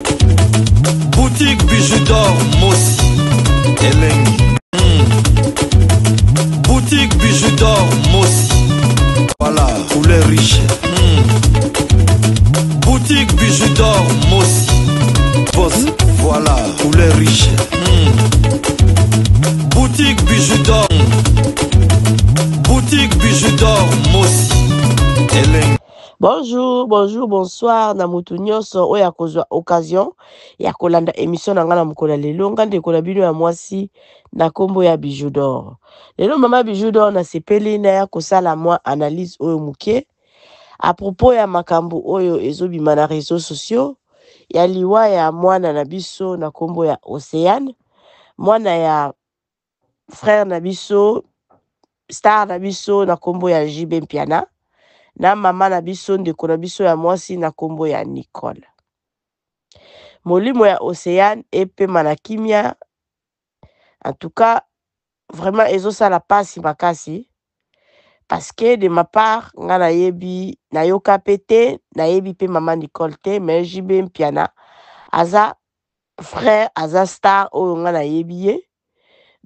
Boutique Bijou d'or Mossi Elengi. Boutique Bijou d'or Mossi. Voilà, couleur riche. Boutique Bijou d'or Mossi. Boss, voilà, couleur riche. Boutique Bijou d'or. Boutique Bijou d'or Mossi. Elengi. Bonjour, bonjour, bonsoir na mutu nyonso oyo akozwa occasion ya kolanda émission na ngai na mokolo ya lelo. Nga ndeko na bino ya mwasi na nkombo ya Bijou d'or. Lelo mama Bijou d'or nasepeli naya kosala mwa analyse oyo moke à propos ya makambo oyo ezobima na réseaux sociaux ya liwa ya mwana na biso na nkombo ya Océane, mwana ya frère na biso, star na biso na nkombo ya JB Mpiana, na mama na biso, ndeko na biso ya mwasi na nkombo ya Nicole. Molimo ya Océane epema na kimia. En tout cas vraiment ezosala pasi makasi, parce que de ma part nga nayebi, nayoka pe te, nayebi pe mama Nicole te, mais JB Mpiana aza frère, aza star oyo nga nayebi ye.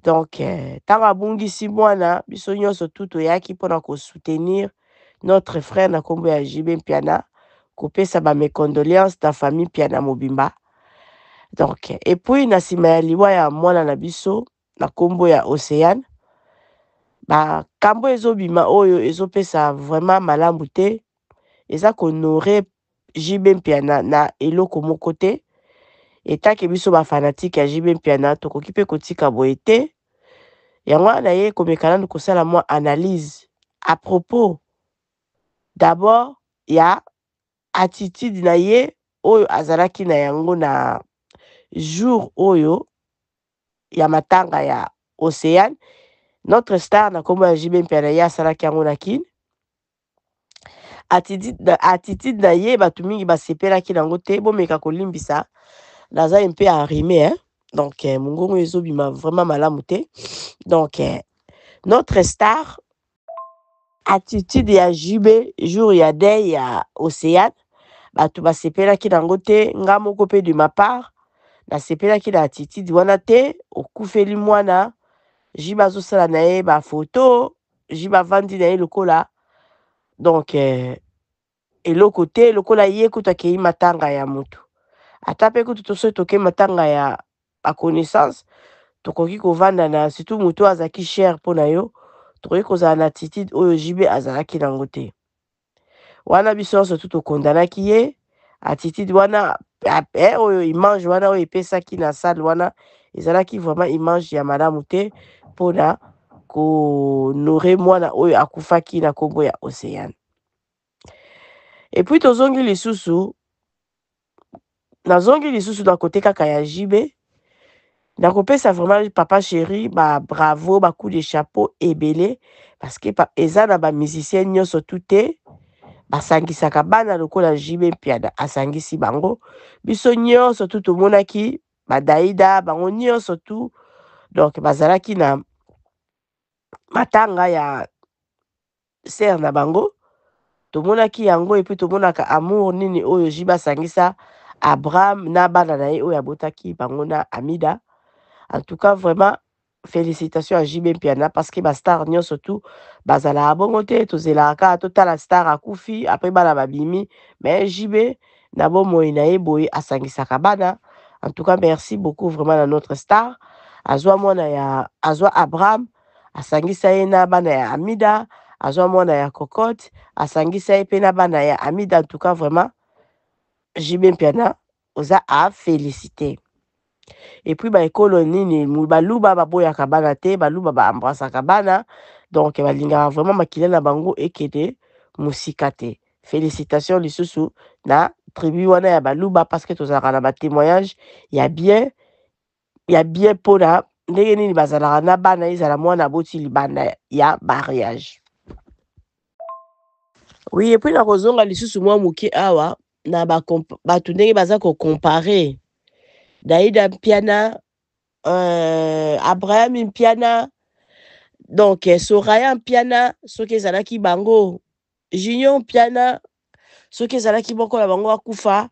Donc ntango abungisi mwana, biso nyonso tu toyaki mpona kosoutenir notre frère na nkombo ya JB Mpiana, kopesa ba mes condoléances na famille Mpiana mobimba. Donc et puis na nsima ya liwa ya mwana na biso na nkombo ya Océane, bakambo ezobima oyo ezopesa vraiment malamu te, eza kohonorer JB Mpiana na eloko moko te. Etake biso bafanatike ya JB Mpiana tokoki mpe kotika boye te. Yango wana ye komeka nanu kosala mwa analyse à propos d'abord ya attitude na ye oyo azalaki na yango na jour oyo ya matanga ya Océane, notre star na nkombo ya JB Mpiana. Ye asalaki yango na Kine. Attitude na ye, bato mingi basepelaki nango te. Bomeka kolimbisa, naza mpe enrhumé, hein? Donc mongongo ezobima vraiment malamu te. Donc notre star, attitude ya JB jour ya deuil ya Océane, bato basepelaki nango te. Nga moko mpe de ma part nasepelaki na attitude wana te. Okufeli mwana, JB azosala na ye bafoto, JB avandi na ye lokola donc eloko te, lokola ye kutu akei matanga ya motu. Ata mpe kutu to soki tokei matanga ya baconnaissance, tokoki kovanda na, surtout motu oyo azalaki cher mpo na yo, tokoki kozala na attitude oyo JB azalaki nango te. Wana biso nyonso tu tokondanaki ye attitude wana. Oyo image wana oyo epesaki na salle wana ezalaki vraiment image ya malamu te mpona kohonorer mwana oyo akufaki na nkombo ya Océane. Et puis tozongi lisusu, nazongi lisusu na kote kaka ya JB, nakopesa vraiment papa chéri ba bravo, ba coup de chapeau ebele, parce que eza na bamusicien nyonso tu te basangisaka bana lokola JB Mpiana asangisi bango. Biso nyonso tu tomonaki badaida bango nyonso tu, donc bazalaki na matanga ya sœur na bango, tomonaki yango. Et puis tomonaka amour nini oyo JB asangisa Abraham na bana na ye oyo abotaki bango na Amida. En tout cas vraiment félicitations à JB Mpiana, parce que bastar nyonso tu bazalaka bongo te. Tozelaka kaka totala star akufi, après bana babimi, mais JB na bomoi na ye boye asangisaka bana. En tout cas merci beaucoup vraiment na notre star. Azwa mwana ya, azwa Abraham, asangisa ye na bana ya Amida, azwa mwana ya Cocote, asangisa ye mpe na bana ya Amida. En tout cas vraiment JB Mpiana oza à féliciter. Et puis baekolo nini, baluba baboyaka bana te, baluba baembrassaka bana, donc balingaka vraiment makila na bango ekende mosika te. Félicitation lisusu na tribu wana ya baluba, parce que tozalaka na batémoignage ya bien, ya bien mpona ndenge nini bazalaka na bana, ezala mwana aboti libanda ya mariage. Oui, et puis nakozonga lisusu mwa moke awa na bato ndenge baza kocomparer Daida Mpiana, Abraham Mpiana, donc Soraya Mpiana, soki ezalaki bango, Junior Mpiana, soki ezalaki moko na bango akufa.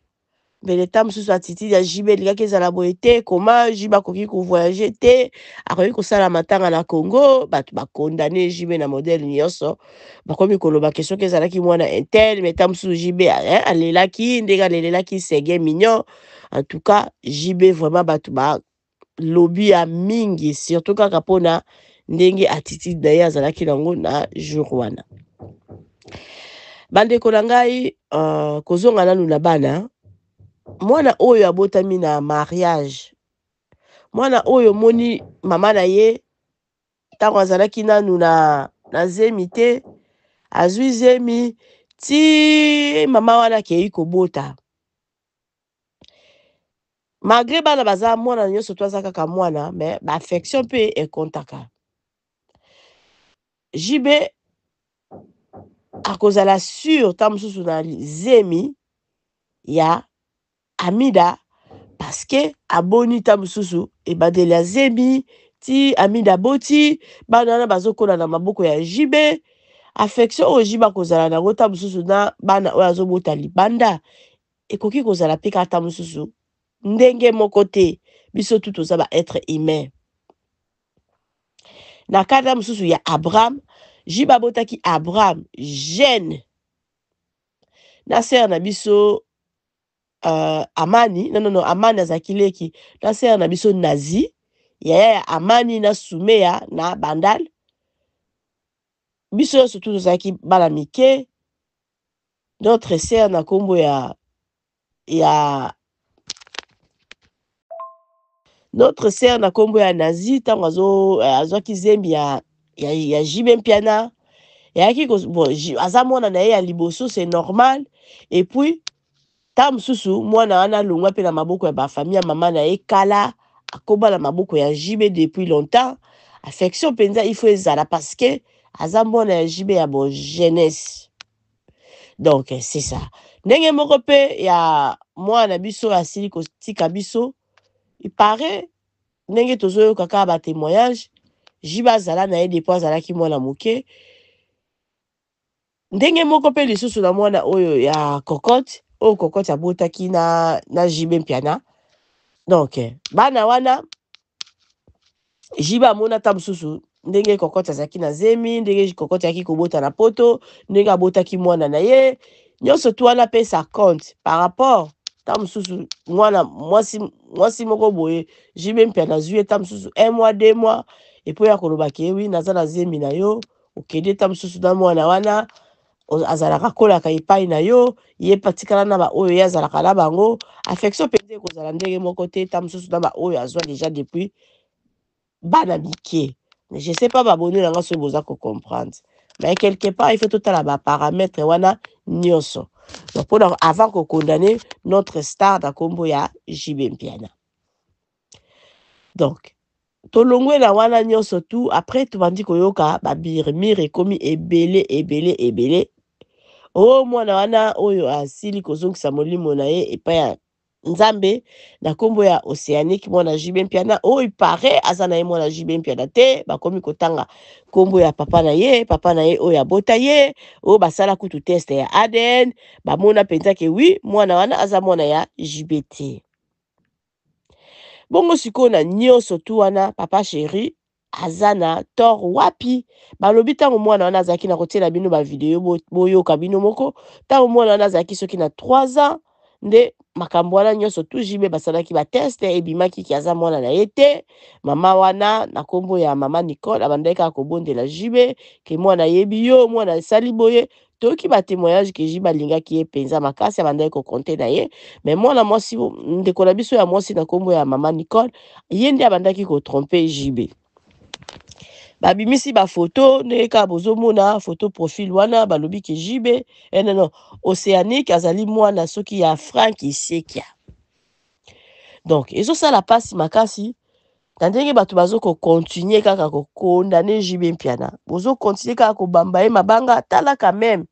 Mbele ta mosusu attitude ya JB elingaki ezala boye te. Koma JB akoki kovoyage te, akoki kosala matanga na Congo. Bato bakondane JB na modele nyonso, bakomi koloba ke soki ezalaki mwana intel, mais ta mosusu JB eh, alelaki ndenge alelelaki Seguin Mignon. En tout cas JB vraiment bato balobi ya mingi, surtout kaka mpona ndenge attitude na ye azalaki nango na jour wana. Bandeko na ngai, kozonga nanu na bana, mwana oyo abotami na mariage, mwana oyo omoni mama na ye ntango azalaki nanu na zemi te, azwi zemi ti mama wana akei kobota. Malgré bana baza mwana nyonso to aza kaka mwana, mais baaffection mpe ekontaka. JB akozala sur ta mosusu na zemi ya Amida, parce que aboni ta mosusu ebandeli ya zemi ti Amida aboti bana wana bazokola na maboko ya JB. Affection oyo JB akozala nango ta mosusu na bana oyo azobota libanda ekoki kozala mpe kaka ta mosusu ndenge moko te. Biso tu toza ba être humain. Na kanda mosusu ya Abraham, JB abotaki Abraham jeune na sœur na biso Amani. Non, non, non, Amani azalaki leki na sœur na biso Nazi, yaya ya Amani na Sumeya na Bandal. Biso nyonso tu tozalaki bana mike. Notre sœur na nkombo ya notre sœur na nkombo ya Nazi, ntango azwaki zembi ya JB Mpiana, eyaki bon, aza mwana na ye ya liboso, c'est normal. Et puis ntango mosusu mwana wana alongwa mpe na maboko ya bafamille ya mama na ye kala, akóma na maboko ya JB depuis longtemps. Affection mpenza il faut ezala, parce que aza mwana ya JB ya bo jeunesse. Donc c'est ça. Ndenge moko mpe ya mwana biso asili kotika biso, il paraît, ndenge tozoyoka kaka batémoignage, JB azala na ye depuis azalaki mwana moke. Ndenge moko mpe lisusu na mwana oyo ya Cocotte, oyo Cocotte abotaki na JB Mpiana. Donc bana wana JB amona ata mosusu ndenge Cocotte azalaki na zemi, ndenge Cocotte ayaki kobota na Poto, ndenge abotaki mwana na ye nyonso tu wana mpe ça compte par rapport ta mosusu mwana mwasi moko boye JB Mpiana azwi ye ta mosusu un mois, 2 mois, et puis ya koloba ke oui, naza na zemi na yo, okende ta mosusu na mwana wana azalaka kolaka epai na yo, ye patikala na baoyo ye azalaka na bango. Affection mpenza ekozala ndenge moko te ta mosusu na baoyo azwa déjà depuis bana mike. Je sais pas, baboni na nga, soki boza kocomprendre, mais quelque part il faut totala baparamètre wana nyonso. Donc mpona avant kokondamner notre star na nkombo ya JB Mpiana. Donc tolongwe na wana nyonso tu. Après tobandi koyoka bamurmure ekomi ebele ebele ebele. O mwana wana oyo asili kozongisa molimo na ye epai ya Nzambe na nkombo ya Océanique, mwana JB Mpiana, oyo pare aza na ye mwana JB Mpiana te. Bakomi kotanga nkombo ya papa na ye, papa na ye oyo abota ye, oyo basala kutu test ya ADN, bamona mpenza ke oui, mwana wana aza mwana ya JB te. Bongo sikoyo na nyonso tu wana, papa chéri aza na tort wapi? Balobi ntango mwana wana azalaki na kotiela bino bavideo, boyoka bino moko, ntango mwana wana azalaki soki na 3 ans nde makambo wana nyonso tu JB basalaki batest, ebimaki ki aza mwana na ye te. Mama wana na nkombo ya mama Nicole abandaki kaka kobondela JB ke mwana ayebi yo, mwana esali boye. Toyoki batémoignage ke JB alingaki ye mpenza makasi, abandaki kocompter na ye, mais mwana mwasi, ndeko na biso ya mwasi na nkombo ya mama Nicole, ye nde abandaki kotromper JB. Babimisi bafoto ndenge kaka bozomona photo profil wana, balobi ke JB, eh, non, non, Océanique azali mwana soki ya Frank Isekia. Donc ezosala mpasi makasi na ndenge bato bazokocontinuer kaka kokondamner JB Mpiana, bozocontinuer kaka kobamba ye mabanga. Tala quand même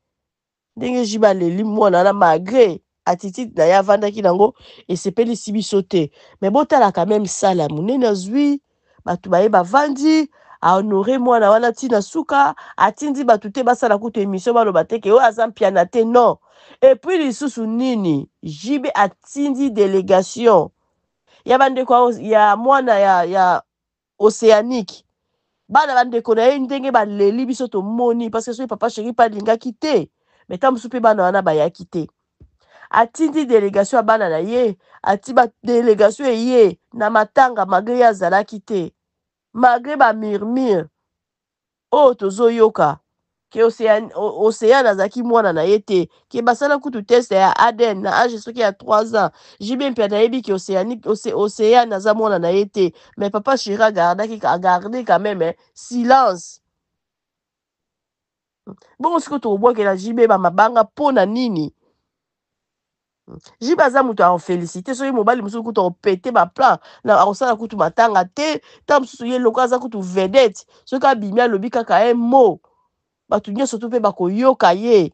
ndenge JB aleli mwana wana, malgré attitude na ye avandaki nango esepelisi biso te, mais botala quand même sala ya monene azwi, bato baye bavandi, ahonorer mwana wana ntina suka, atindi bato te basala kutu émission, baloba te ke oyo aza Mpiana te. Non. Et puis lisusu nini? JB atindi delegation ya bandeko ya mwana ya Oceanique. Bana bandeko na ye ndenge baleli biso tomoni parce que soki papa chéri mpe alingaki te, mais ntango mosusu mpe bana wana bayaki te. Atindi delegation ya bana na ye, ati ba delegation eye na matanga malgré ye azalaki te, malgré ba murmure oyo tozoyoka ke Océane azalaki mwana na ye te, ke basala kutu test ya ADN na age soki ya 3 ans. JB Mpiana ayebi ke Océane aza mwana na ye te, mais papa chéri agardaki, agarde quand même eh, silence. Bongo sikoyo tokobwakela JB bamabanga mpo na nini? JB aza moto akofélicité. Soki mobali mosusu kutu akopete baplan na akosala kutu matanga te. Ntango mosusu ye loko aza kutu vedette, soki abimi alobi kaka un mot, bato nyonso tu mpe bakoyoka ye.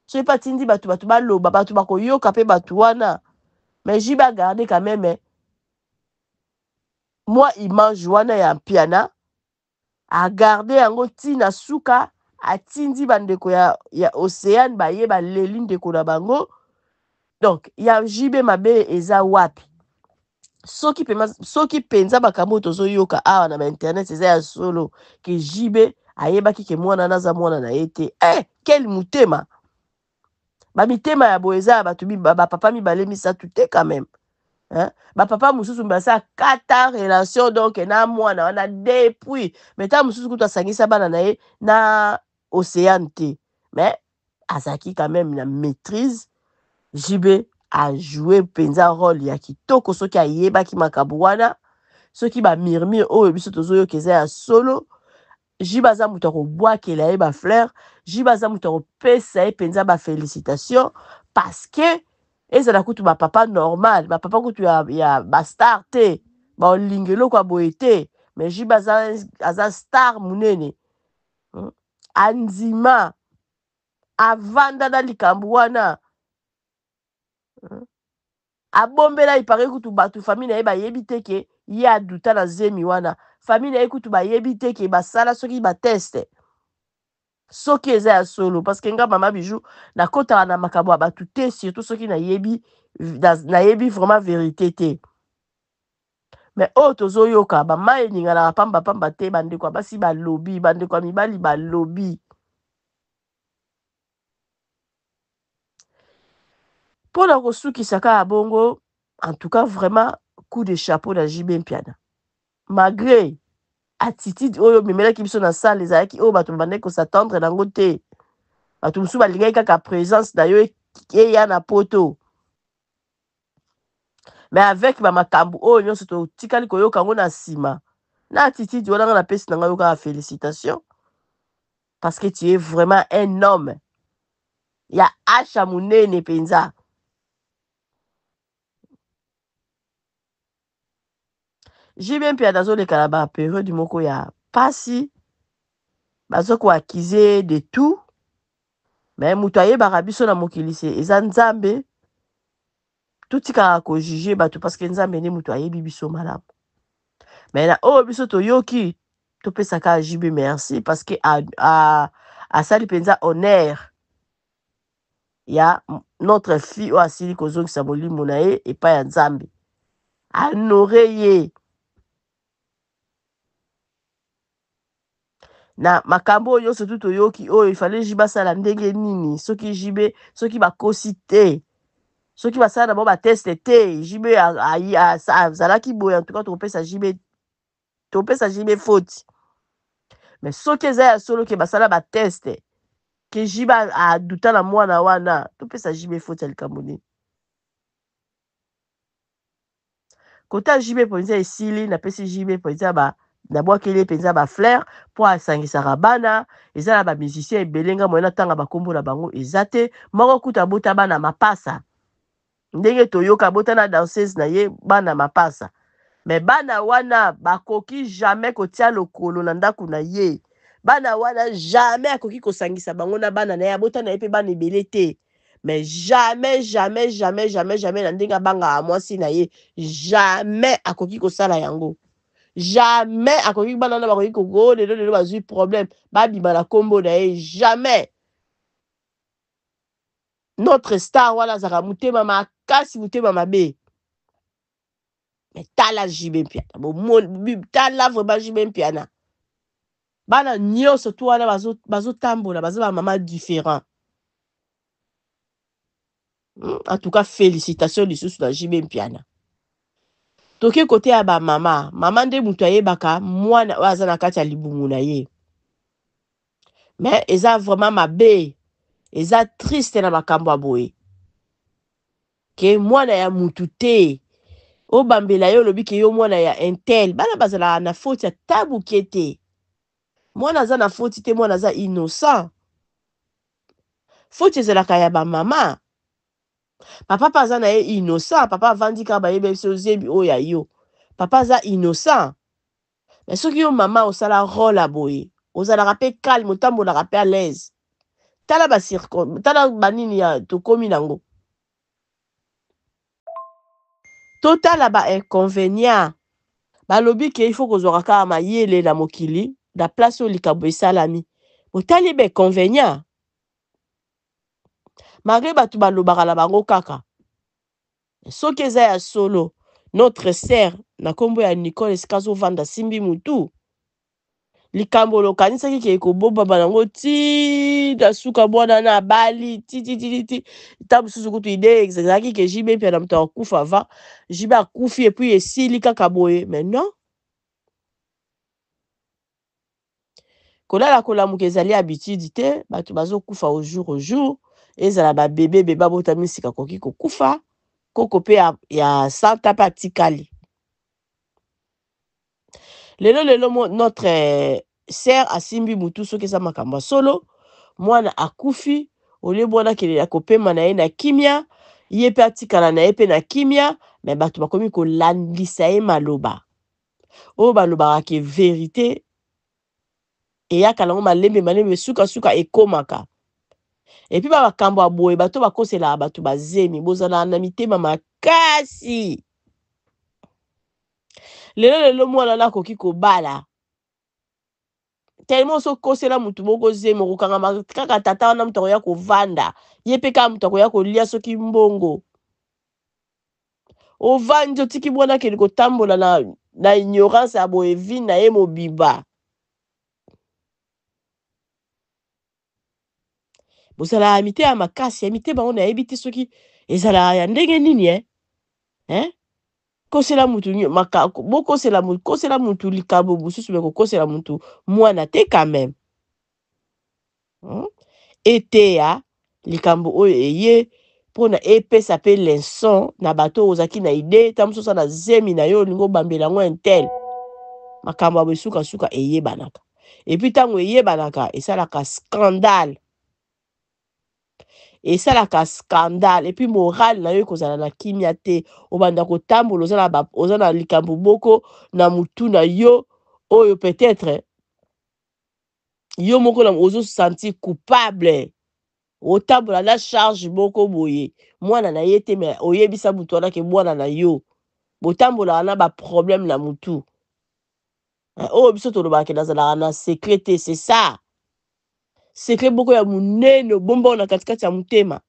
Soki mpe atindi bato, bato baloba, bato bakoyoka mpe bato wana. Mais JB agarde quand même mwa image wana ya Mpiana, agarde yango ntina suka. Atindi bandeko ya Océane, baye baleli ndeko na bango. Donc ya JB mabe eza wapi? Soki mpenza makambo oyo tozoyoka awa na bainternet eza ya solo, ke JB ayebaki ke mwana wana aza mwana na ye te, quel motema! Bamitema ya boye eza ya bato bapapa mibale misato te quand même, hein? Bapapa mosusu basa kata relation donc na mwana wana depuis, mais ntango mosusu kutu asangisa bana na ye na Océane te, mais azalaki quand même na maîtrise. JB ajoue mpenza rôle ya kitoko. Soki ayebaki makambo wana, soki bamurmure oyo biso tozoyoka eza ya solo, JB aza moto akobwakela ye bafleur, JB aza moto akopesa ye mpenza bafélicitation, parce que ezala kutu bapapa normal, bapapa kutu ya bastar te, baolinga eloko ya boye te. Mais JB aza star monene, Andima avanda na likambo wana, Abombela ipare kutu bato famille na ye bayebi te ke ye aduta na zemi wana. Famille na ye kutu bayebi te ke basala soki batest, soki eza ya solo. Parce que nga mama Bijou nakotaka na makambo ya bato te, surtout soki nayebi vraiment vérité te. Mais oyo tozoyoka, bamai eninganaka pambapamba te. Bandeko ya basi balobi, bandeko ya mibali balobi. Mpona kosukisa kaka bongo, en tout cas vraiment coup de chapeau na JB Mpiana. Malgré attitude oyo omemelaki biso na salle, ezalaki oyo bato babandaki kos'attendre nango te. Bato mosusu balingaki kaka présence na yo eya na poto, mais avec bamakambo oyo nyonso totikali koyoka yango na nsima na attitude wana, nga napesi na ngai yo kaka félicitation, parce que tu es vraiment un homme ya asha monene mpenza. JB Mpiana azoleka na bapériode moko ya pasi, baza koaccuser de tout, mais moto ayebaka biso na mokili se eza Nzambe. Totikaka kojuger bato, parce que Nzambe nde moto ayebi biso malamu. Mais na oyo biso toyoki, topesaka JB merci, parce que asali mpenza honneur ya notre fille oyo asili kozongisa molimo na ye epai ya Nzambe, honore ye na makambo oyo nyonso tu toyoki. Oyo ifale JB asala ndenge nini? Soki JB, soki bakosi te, soki basala na bango batest te, JB azalaki boye, en tout cas tokopesa JB, topesa JB faute. Mais soki eza ya solo ke basala batest, ke JB aduta na mwana wana, topesa JB faute ya likambo nini? Kota JB mpenza esili. Napesi JB mpenza ba nabwakeli ye mpenza bafleur, mpo asangisaka bana. Eza na bamusicien ebele, nga moye natanga bakombo na bango eza te. Moko kuta abota bana mapasa, ndenge toyoka, abota na danseuse na ye bana mapasa. Mais bana wana bakoki jamais kotia lokolo na ndako na ye. Bana wana jamais akoki kosangisa bango na bana na ye. Abota na ye mpe bana ebele te, mais jamais, jamais, jamais, jamais, jamais, na ndenge abangaka mwasi na ye, jamais akoki kosala yango. Jamais akoki, bana wana bakoki koko lelo lelo bazwi problème, babima na nkombo na ye, jamais. Notre star wana azalaka motema makasi, motema mabe. Mais tala JB Mpiana, bomoni, tala vraiment JB Mpiana. Bana nyonso tu wana bazotambola, baza ba mama différent. En tout cas, félicitations lisusu na JB Mpiana. Toke kote ya ba mama, mama nde mutu ayebaka mwana oyo aza na kati ya libumu na ye. Mais eza vraiment mabe, eza triste na makambo ya boye. Ke mwana ya mutu te, obambela ye olobi ke yo mwana ya intel, bana bazalaka na faute ya tabuke te. Mwana aza na faute te, mwana aza innocent. Faute ezalaka ya ba mama. Papa pa aza na ye innocent, papa avandi kaka bayeba biso zebi oyo ya yo. Papa aza innocent. Mais soki yo mama osala rôle ya boye, ozalaka pe calme, otambolaka pe à l'aise. Tala ba circon, tala ba nini ya tokomi nango. Totala ba inconvénients. Balobi ke il faut kozwaka kaka mayele na mokili, na place oyo likambo esalami. Botali ba inconvénients. Malgré bato balobaka na bango kaka. Soki eza ya solo, notre sœur na kombo ya Nicole esika azovanda simbi mutu. Likambo lokanisaki ke ekobobama nango ti na suka mwana na abali ti ti ti ti. Ta mosusu kutu idée ezalaki ke JB mpe na moto akufa avant. JB akufi et puis esili kaka boye, mais non. Kolala kolamuka ezali habitude te, bato bazokufa au jour au jour, ezala ba bébé bébé abotami sika akoki kokufa, koko pe ya santa pe atikali. Lelo lelo notre sœur asimbi mutu soki eza makambo ya solo, mwana akufi, olie mwana akende ya kopema na ye na kimia, ye pe atikala na ye pe na kimia, mais bato bakomi kolandisa ye maloba. Oyo balobaka ke vérité eyaka nango malembe malembe, suka suka ekomaka. Et puis ba makambo ya boye, bato bakoselaka bato bazemi, bozalaka na mitema makasi. Lelo lelo mwana na akoki kobala. Tellement osokosela mutu moko zemi, okokangama kaka tata wana mutu akoya kovanda. Ye pe kaka mutu akoya kolia soki mbongo. Ovandi otiki mwana akende kotambola na ignorance ya boye vie na ye mobimba. Bozalaka mitema makasi, ya mitema oyo nayebi te soki ezalaka ya ndenge nini, eh? Hein? Kosela mutu nyo, maka, bokosela mutu, kosela mutu likambo mosusu, me kokosela mutu mwana te quand même. Eteya likambo oyo eye mpona epesa pe leçon na bato oyo ozalaki na idée, ta mosusu na zemi na yo olingi obambela yango un tel. Makambo ya boye sukasuka eyebanaka. Et puis ntango eyebanaka esalaka scandale. Esalaka scandale. Et puis morale na yo ekozala na kimia te. Obanda kotambola, oza na likambo moko na mutu na yo oyo peut-être yo moko na ozo sentir coupable. Otambola na charge moko boye. Mwana na ye te, mais oyebisa mutu wana ke mwana na yo. Botambolaka na ba problème na mutu. Oyo biso tolobaka ke nazalaka na secret te, c'est ça. Secret moko ya monene obomba oyo na katikati ya motema.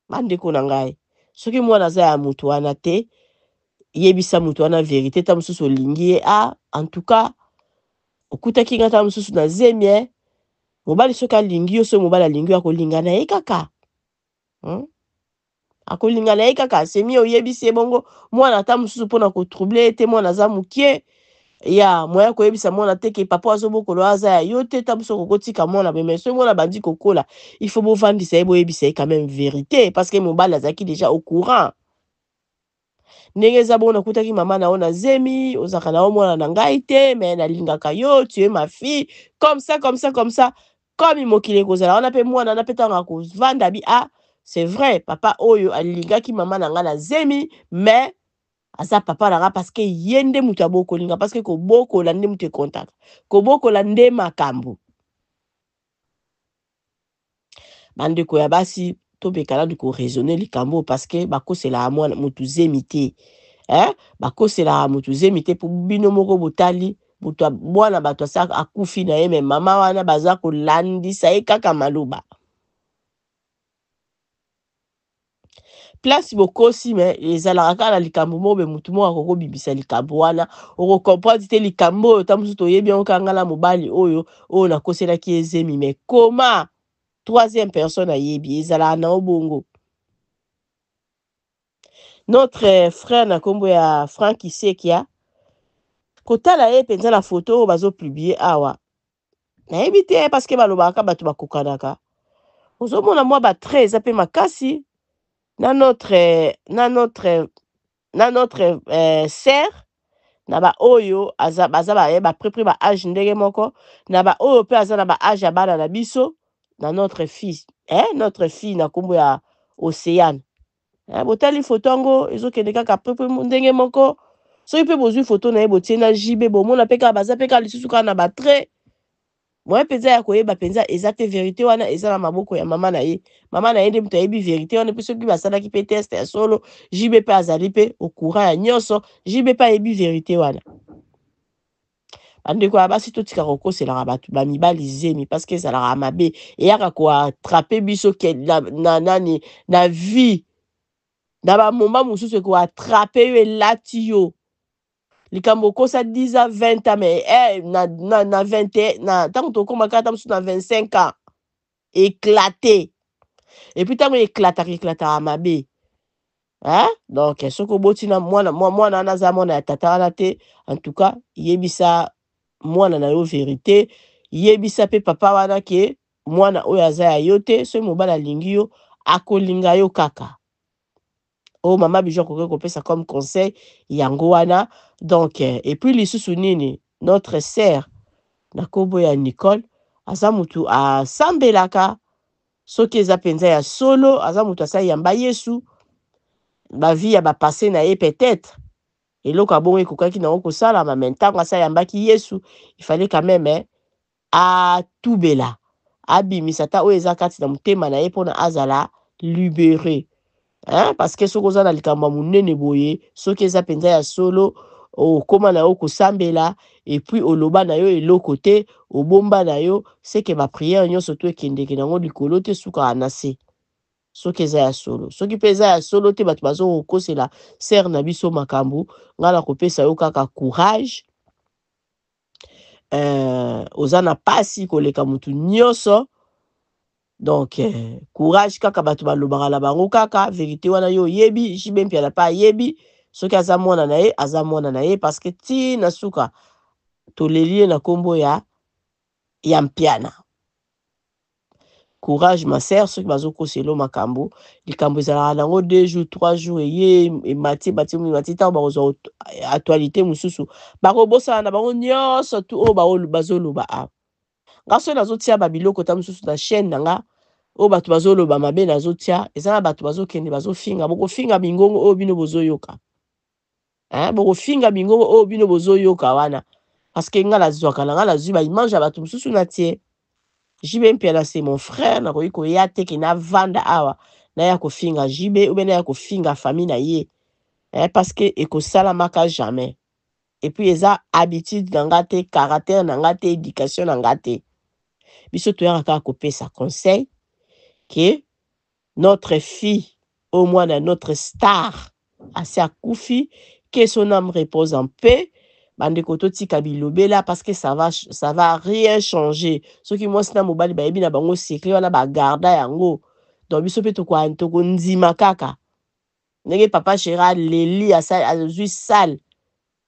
Bandeko na ngai, soki mwana aza ya mutu wana te, yebisa mutu wana vérité, ta mosusu olingi ye, ah, en tout cas, okutaki nga ta mosusu na zemi, eh. Mobali soki alingi yo, soki mobali alingi yo, akolinga na ye kaka. Akolinga na ye kaka, semi oyebisi ye bongo, mwana ata mosusu mpona kotroubler ye te, mwana aza mokie, ya moya koyebisa mwana te ke papa azobokolo aza ya yo te, ta mosusu okokotika mwana boye, mais soki mwana abandi kokola, il faut bovandisa ye, boyebisa ye quand même vérité, parce que mobali azalaki déjà au courant. Ndenge eza bongo, nakutaki mama na yo na zemi, ozalaka na yo mwana na ngai te, mais nalingaka yo, tu es ma fille, comme ça, comme ça, comme ça. Comme mokili ekozala wana pe mwana na pe ntango akovanda bi, ah, c'est vrai, papa oyo alingaki mama na ngai na zemi, mais aza papa na ngai parce que ye nde moto abokolinga, parce que kobokola nde moto ekontaka, kobokola nde makambo. Bandeko ya basi, tobeka nanu koraisonner likambo parce que bakoselaka mwana motu zemi te. Hein? Bakoselaka motu zemi te po bino moko botali moto mwana bato asa akufi na ye, mais mama wana baza kolandisa ye kaka maloba. Place bokosi me ezalaka kaka na likambo moko be motu moko akoki kobimisa likambo wana, okocomprendre te likambo oyo ta mosusu toyebi yango kaka ngai na mobali oyo oyo nakoselaki ye zemi, me koma troisième personne ayebi, ezalaka na yo bongo. Notre frère na nkombo ya Frank Isekia, kotala ye mpenza na foto oyo bazopublie awa, nayebi te parce que balobaka bato bakokanaka, ozomona mwa batrait eza mpe makasi na notre na notre na notre sœur na baoyo aza baza ba ba près près ba âge ndenge moko na baoyo mpe aza na ba âge ya bana na biso na notre fils, notre fille na nkombo ya Océane. Botali foto yango ezokende kaka près près ndenge moko. Soki mpe bozwi foto na ye botie na JB, bomona mpe kaka baza mpe kaka lisusu kaka na batrait moye mpenza ya koyeba mpenza eza te. Verité wana eza na maboko ya mama na ye. Mama na ye nde moto ayebi verité wana. Mpe soki basalaki mpe test ya solo, JB mpe azali mpe au courant ya nyonso, JB mpe ayebi verité wana. Bandeko ya basi, totika kokoselaka bato bamibali zemi parce que ezalaka mabe, eyaka koattraper biso na nani na vie. Na bamomba mosusu ekoattraper yo, elati yo likambo okosa 10 ans, 20 ans, mais na 20, na ntango tokóma kaka ta mosusu na 25 ans, éclaté. Et puis ntango éclataka, éclataka mabe, hein? Donc soki oboti na mwana, mwana wana aza mwana ya tata wana te. En tout cas, yebisa mwana na yo verité, yebisa mpe papa wana ke mwana oyo aza ya yo te. Soki mobali alingi yo, akolinga yo kaka. Oyo mama Bijou akoki kopesa comme conseil yango wana. Donc et puis lisusu nini, notre sœur na nkombo ya Nicole aza mutu asambelaka. Soki eza mpenza ya solo, aza moto asali yamba Yesu, bavie ya bapassé na ye, peut-être eloko ya bongo ekokaki nango kosalama. Me ntango asa yambaki Yesu, il fallait quand même atubela, abimisa ata oyo eza kati na motema na ye mpona azala libéré, hein? Parce que soki oza na likambo ya monene boye, soki eza mpenza ya solo, okóma na yo kosambela et puis oloba na yo eloko te, obomba na yo, seke baprière nyonso to ekendeke nango likolo te, sukaka na se. Soki eza ya solo, soki mpe eza ya solo te, bato bazokokosela sœur na biso makambo. Ngai na kopesa yo kaka courage. Oza na pasi koleka motu nyonso, donc courage kaka. Bato balobaka na bango kaka verité wana, yo oyebi, JB Mpiana mpe ayebi. Soki aza mwana na ye, aza mwana na ye, parce que ti na suka toleli ye na nkombo ya Mpiana. Courage, ma sœur. Soki bazokosela makambo, likambo ezalaka nango 2 jours, 3 jours, eye emati, emati, emati. Ntango bakozwa actualité mosusu, bakobosana na bango nyonso tu oyo bazoloba awa. Nga soki nazotia babiloko ta mosusu na chaîne na nga, oyo bato bazoloba mabe nazotia, eza na bato bazokende bazofinga. Bokofinga mingongo oyo bino bozoyoka, hein? Bokofinga mingongo oyo bino bozoyoka wana, parce que nga nazwaka na nga, nazwi baimage ya bato mosusu na tie. JB Mpiana, c'est mon frère. Nakoki koya te ke navanda awa naya kofinga JB ou bien naya kofinga famille na ye, parce que ekosalamaka jamais. Et puis eza habitude na nga te, caractère na nga te, éducation na nga te. Biso toyaka kaka kopesa conseil ke notre fille, au moins na notre star asi akufi, que son âme repose en paix. Bandeko, totika bilobela parce que ça va rien changer. Soki mwasi na mobali bayebi na bango secret wana, bagarda yango. Donc biso mpe tokondima kaka ndenge papa chéri aleli, azwi sale.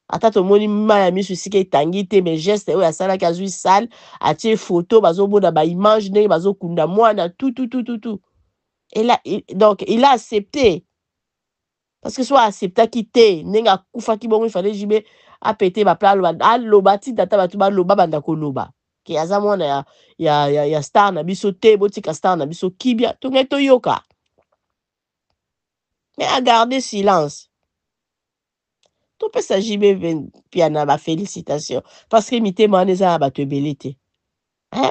Ata tomoni mai ya miso esika etangi te, mais geste oyo asalaki, azwi sale, atie photo, bazomona baimage ndenge bazokunda mwana, tout tout tout tout tout. Et là, donc il a accepté, parce que so acceptaki te ndenge akufaki bongo, ifale JB apete bapla, aloba, aloba tinda ata bato baloba, banda koloba ke aza mwana ya star na biso te, botika star na biso kibia, tongai toyoka. Mais agarde silence. Topesa JB Mpiana bafélicitation parce que mitema wana eza ya bato ebele te.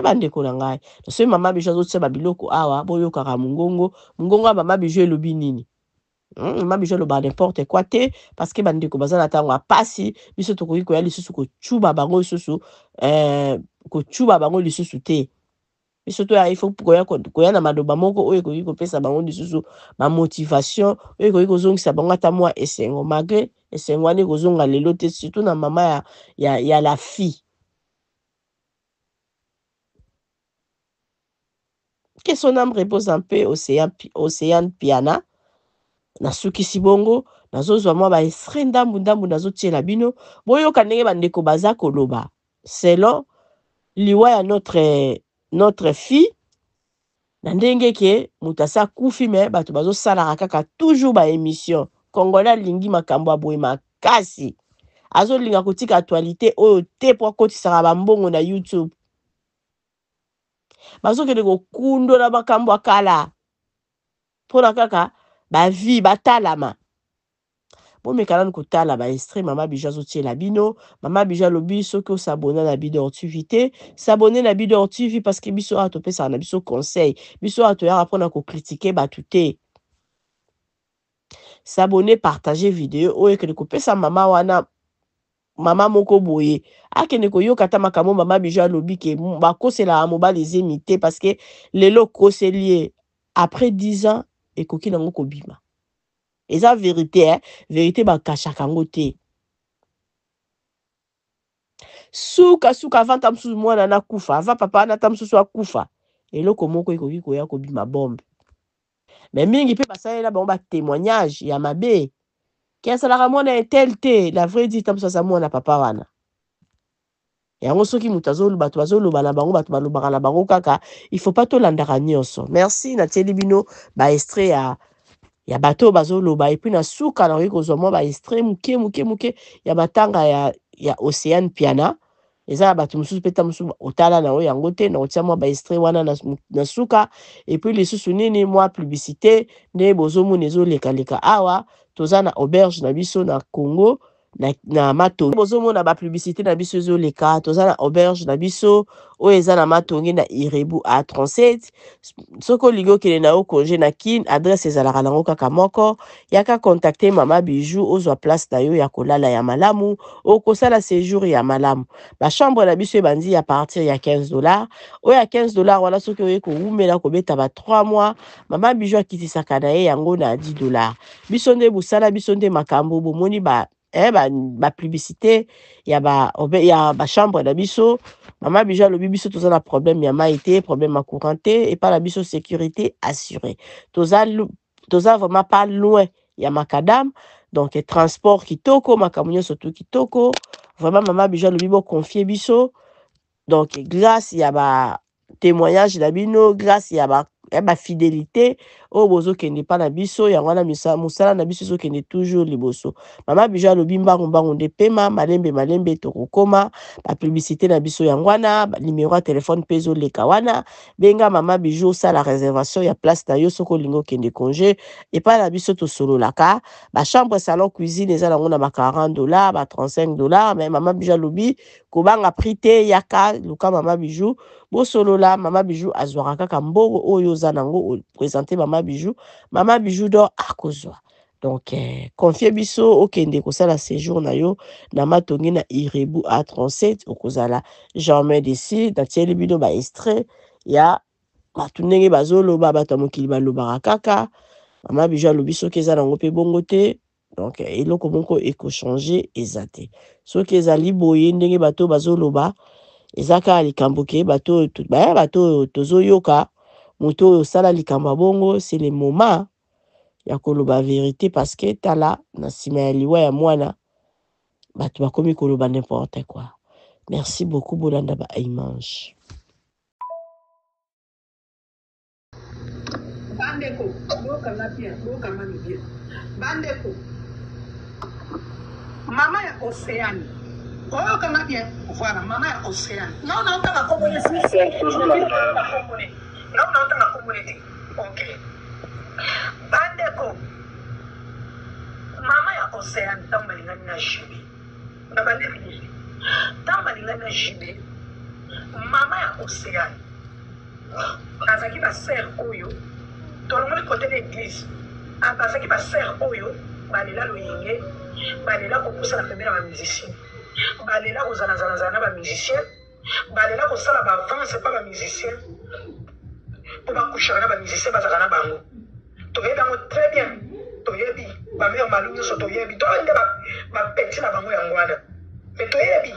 Bandeko na ngai, soki mama Bijou azotia babiloko awa, boyokaka mongongo, mongongo ya mama Bijou elobi nini? Mama Bijou alobaka n'importe quoi te, parce que bandeko baza na ntango ya pasi. Biso tokoki koya lisusu kocuba bango lisusu, kocuba bango lisusu te. Biso toya, il faut koya koya na maloba moko oyo ekoki kopesa bango lisusu ba motivation, oyo ekoki kozongisa bango ata mwa esengo, malgré esengo wana ekozonga lelo te, surtout na mama ya la fille. Que son âme repose en paix, Océan, Océane Piana. Nasukisi bongo, nazozwa mwa ba extrait ndambu ndambu, nazotiela bino boyoka ndenge bandeko baza koloba selon liwa ya notre fille, na ndenge ke moto asi akufi, me bato bazosalaka kaka toujours ba émission. Congolais alingi makambo ya boye makasi, azolinga kotika actualité oyo te po akotisaka bambongo na YouTube. Bazokende kokundola makambo ya kala mpona kaka bavi batalama. Bomeka nanu kotala ba extrait Mama Bijou azotiela bino. Mama Bijou alobi soki osabona na Bidor TV te, s'abonner na Bidor TV, parce que biso awa topesaka na biso conseil, biso awa toyaka mpona kocritiquer bato te. S'abonner, partager video oyo ekende kopesa mama wana, mama moko boye akende koyoka ata makambo Mama Bijou alobi ke bakoselaka mobali zemi te, parce que lelo okoseli ye, après 10 ans ekoki nango kobima. Eza vérité, eh? Vérité bakashaka yango te. Suka suka, avant ta mosusu mwana nakufa, avant papa wana ta mosusu akufa, eloko moko ekoki koya kobima bombe. Me mingi mpe basalela bango batémoignage ya mabe ke asalaka mwana etel te. La vrai dire, ta mosusu aza mwana papa wana. Yango soki moto azoloba, bato bazoloba na bango, bato balobaka na bango kaka, il faut pas tolandaka nyonso. Merci, natieli bino baextrait ya bato oyo bazoloba. Et puis na suka nakoki kozwa mwa baextrait moke moke moke ya matanga ya Océane Piana. Eza na bato mosusu mpe ta mosusu otala na oyo yango te, na kotia mwa baextrait wana na suka. Et puis lisusu nini, mwa publicité nde bozomona ezolekaleka awa. Toza na auberge na biso na Congo, na Matonge. Bozomona bapublicité na biso ezoleka. Toza na auberge na biso oyo eza na Matonge, na Irebu A37. Soki olingi okende na yo congé na Kine, adresse ezalaka nango kaka moko. Yaka contacter Mama Bijou, ozwa place na yo ya kolala ya malamu, okosala séjour ya malamu. Bachambre na biso ebandi ya partir ya 15 $. Oyo ya 15 $ wana, soki oye kowumela, kobeta ba 3 mois, Mama Bijou akitisaka na ye yango na 10 $. Biso nde bosala, biso nde makambo. Bomoni ba bapublicité ya bachambre na biso. Mama Bijou alobi biso toza na problème ya mai te, problème ya courant te epai na biso, sécurité assurée. Toza vraiment pas loin ya macadam, donc transport kitoko, makambo nyonso tu kitoko vraiment. Mama Bijou alobi boconfier biso. Donc grâce ya ba témoignage na bino, grâce ya ba ya bafidélité oyo bozokende mpa na biso, yango wana mosala na biso ezokende toujours liboso. Mama Bijou alobi mbangu mbangu nde pema, malembe malembe tokokoma. Bapublicité na biso yango wana, numéro ya telefone mpe ezoleka wana. Benga Mama Bijou, osala réservation ya place na yo soki olingi okende congé epai na biso. Tosololaka. Bachambre salon cuisine eza nango na ba 40 $, ba 35 $. Mais Mama Bijou alobi kobanga prix te, yaka luka Mama Bijou, bosolola. Mama Bijou azwaka kaka mbongo oyo oza nango, oprésente Mama Bijou, Mama Bijou d'or akozwa. Donc confie biso, okende kosala séjour na yo na Matongi, na Irebu A37, okozala jamais déçu. Natieli bino baextrait ya bato ndenge bazoloba. Bato ya mokili balobaka kaka. Mama Bijou alobi soki eza nango mpe bongo te, donc eloko moko ekochange eza te. Soki ezali boye ndenge bato bazoloba, eza kaka likambo ke bato baya, bato oyo tozoyoka, moto oyo osala likambo ya bongo, c'est le moment ya koloba vérité, parce que tala, na nsima ya liwa ya mwana, bato bakomi koloba n'importe quoi. Merci beaucoup, bolanda ba image. Bandeko, bokanga bien, bokanga no bien. Bandeko, mama ya Océane, oyokanga bien? Voilà, mama ya Océane, nga naotanga kombo ne, nga naotanga kombo ne te. Ok, bandeko, mama ya Océane, ntango balingani na JB, na bandeko, ntango balingani na JB, mama ya Océane azalaki basœur oyo tolongoli kote na église, bazalaki basœur oyo balela loyenge, balela kopusana pembeni na bamusicien, balela kozalazalazala na bamusicien. Balela kosala ba avance pa ba musicien mpo bakushaka na ba musicien bazalaka na bango. Toyebi yango très bien, toyebi ba mère Malu nyonso toyebi, toyebi nde ba petit na bango yango wana, mais toyebi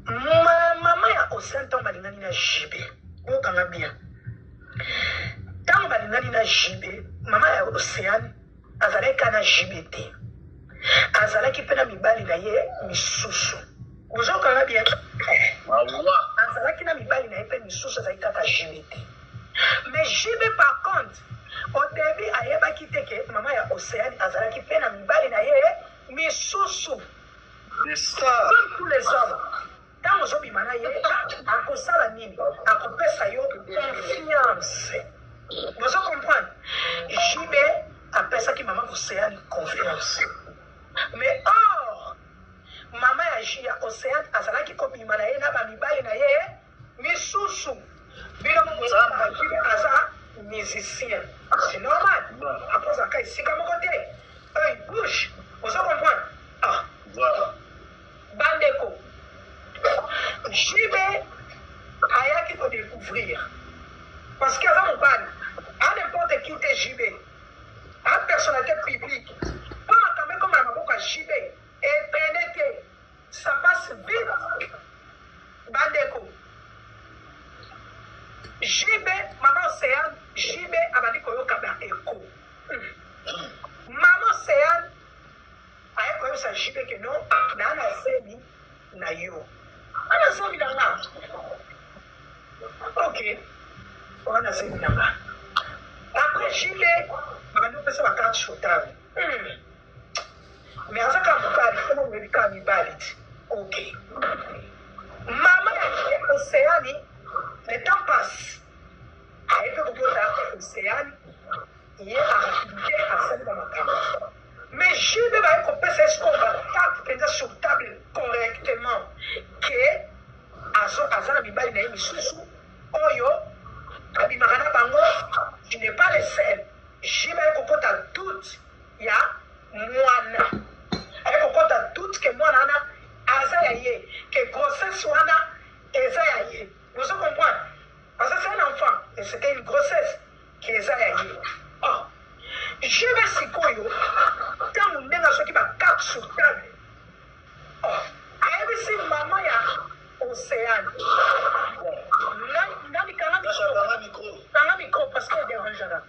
mama ya Ocean ntango balingani na JB, bokanga bien, ntango balingani na JB, mama ya Ocean azalaki kaka na JB te, azalaki mpe na mibali na ye misusu. Bozokanga bien, azalaki na mibali na ye mpe misusu, azalaki kaka JB te. Mais JB par contre, au début ayebaki te ke mama ya Ocean azalaki mpe na mibali na ye misusu. C'est ça. Comme tous les hommes, ntango ozobima na ye akosala nini? Akopesa yo confiance. Bozo comprendre? JB apesaki mama Ocean confiance. Mais or, mama ya J ya Ocean azalaki kobima na ye na ba mibali na ye misusu. Bino moko JB aza musicien. C'est normal. Akozalaka esika moko te. Œil bouche. Ozo comprendre? Ah. Voilà. Bandeko, JB ayaki ko découvrir parce que aza mobali, a n'importe qui te JB, a personnalité publique. Po makambo ekoma na maboko ya JB etraîne te, ça passe vite. Bandeko, JB, mama Océane, JB abandi koyoka ba écho. Mama Océane aye koyebisa JB ke non, na na zemi na yo. Ana zemi na nga. Ok. Wana zemi na nga. Après JB, babandi kopesa ba carte sur table. Mais aza kaka mobali, mpo moyebi kaka mibali ti. Ok. Mama ya Océane, le temps passe. Aye mpe kobota Océane, ye arapidité asali ba makambo. Mais JB baye kopesa ye sikoyo ba carte mpenza sur table correctement ke aza na mibali na ye misusu oyo abimaka na bango, tu n'es pas le seul. JB aye kokota doute ya mwana, aye kokota doute ke mwana wana aza ya ye, ke grossesse wana eza ya ye. Bozo comprendre? Parce que c'est un enfant et c'était une grossesse qui eza ya ye. Oh. JB sikoyo ntango ndenge azwaki ba carte sur table, oh, ayebisi mama ya Océane, nani kanga micro, kanga micro parce que dérangeaka.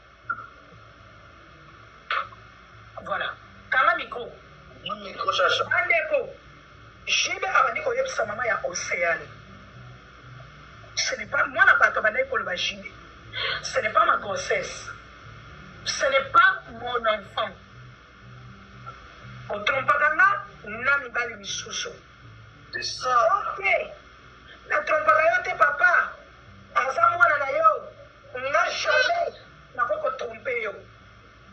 Voilà, kanga micro. Micro chacha. Bandeko, JB abandi koyebisa mama ya Océane, ce n'est pas moi na bato abandaki koloba JB, ce n'est pas ma grossesse, ce n'est pas mon enfant. Otrompaka nga na mibali misusu. C'est ça. Ok, natrompaka yo te papa, aza mwana na yo, nga jamais nakoki kotrompe yo.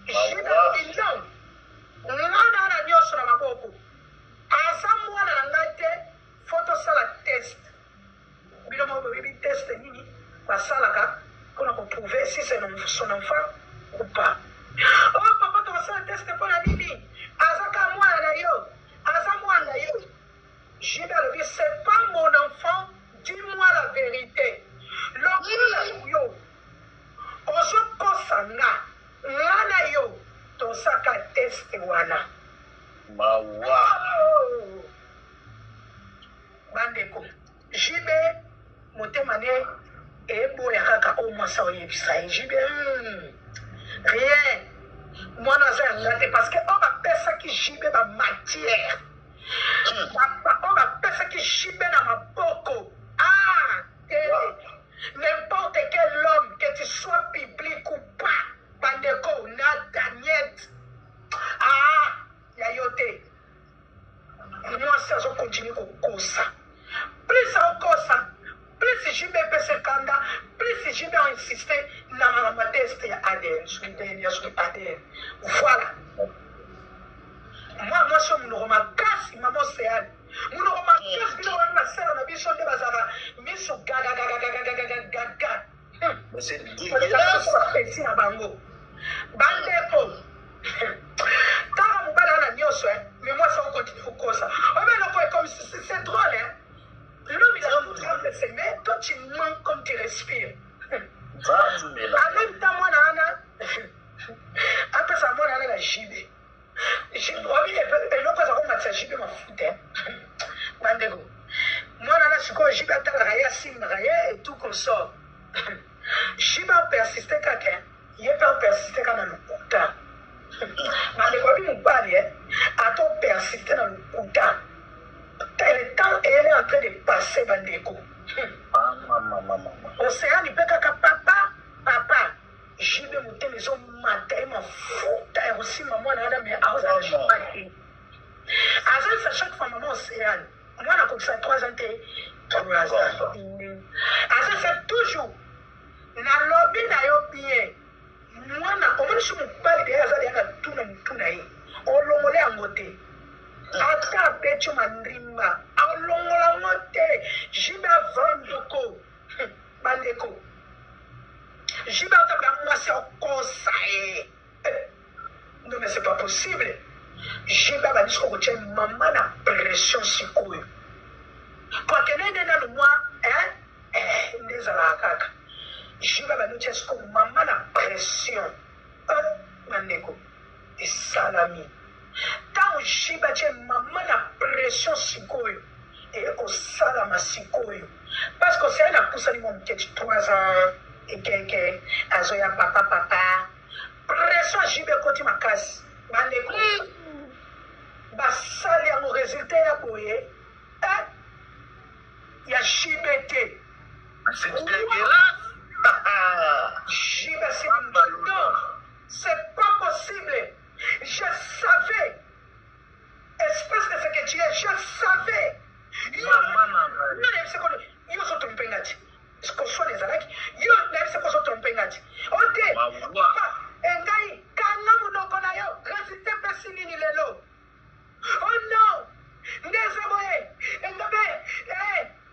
JB alobi non, nga na na nyonso na maboko, aza mwana na ngai te, faut tosala test. Bino moko boyebi test nini basalaka mpona koprouver si c'est son enfant ou pas. Oh papa, tokosala test mpona nini? Aza ka mwana na yo, aza mwana na yo. JB alobi c'est pas mon enfant, dis-moi la vérité. Lokola yo ozokosa nga, nga na yo tosaka test wana. Mawa. Oh. Bandeko, JB motema ne eboya kaka oyo mwasi oyebisa ye. JB, rien, mwana aza ya nga te, parce que oyo bapesaki JB ba matière, oyo bapesaki JB na maboko, ah te, n'importe quel homme, que tu sois public ou pas, bandeko na Daniel, ah ya yo te. Mwasi azo continue kokosa, plus akosa, plus JB epesa kanda, plus JB a insiste na makambo ya test ya ADN, soki DNA, soki ADN. Voilà. Mwa mwasi oyo monoko makasi, mama Océane, monoko makasi, bino wana na sere na biso nde bazalaka miso gagagagagagagaga. Mais c'est dégueulasse. Bapesi na bango bandeko, kaka mobali wana nyonso, mais mwasi akokontinue kokosa. Obe eloko ekomi, c'est drôle, hein? Lelo s'aimer, toi tu mens comme tu respires. En même temps, mwana wana apesa mwana wana na JB. Obi eloko eza komatisa JB mafuta. Bandeko, mwana wana sikoyo JB atalaka ye asimbaka ye et tout consort. JB apersiste kaka ye mpe apersiste kaka na lokuta. Bandeko, obi mobali ata opersiste na lokuta. Le temps est en train de passer, bandeko. Océane mpe kaka papa papa JB motema ezomata ye mafuta ya kosimba mwana wana me aozala joa te azalisa chaque fois mama Océane mwana akokisa 3 ans te 3 ans azalisa toujours nalobi na yo bien mwana omoni so mobali deya aza deya na tuna motu na ye olongole yango te ata abeti yo mandrimba alongola yango te. JB avandoko bandeko, JB atabela mwasi akosa ye. Non mais c'est pas possible. JB abandi sikoyo kotia mama na pression sikoyo po akende nde nanu mwa nde ezalaka kaka. JB abandi kotia sikoyo mama na pression. Bandeko, esalami ntango JB atie mama na pression sikoyo ekosalama sikoyo parce que osali napusani mwa moke ti 3 ans ekeke azoya papa papa pression JB ekoti makasi. Bandeko, basali yango résultat ya boye ya JB te. C'est dégueulasse. JB c'est non, c'est pas possible. Je savais, espèce de ce que tu es, je savais. Yo ozotrompe nga ti koswana ezalaki yo nayebisa ko ozotrompe nga ti o te papa engai kanga monoko na yo résultat epesi nini lelo? Oh non, nde eza boye engabe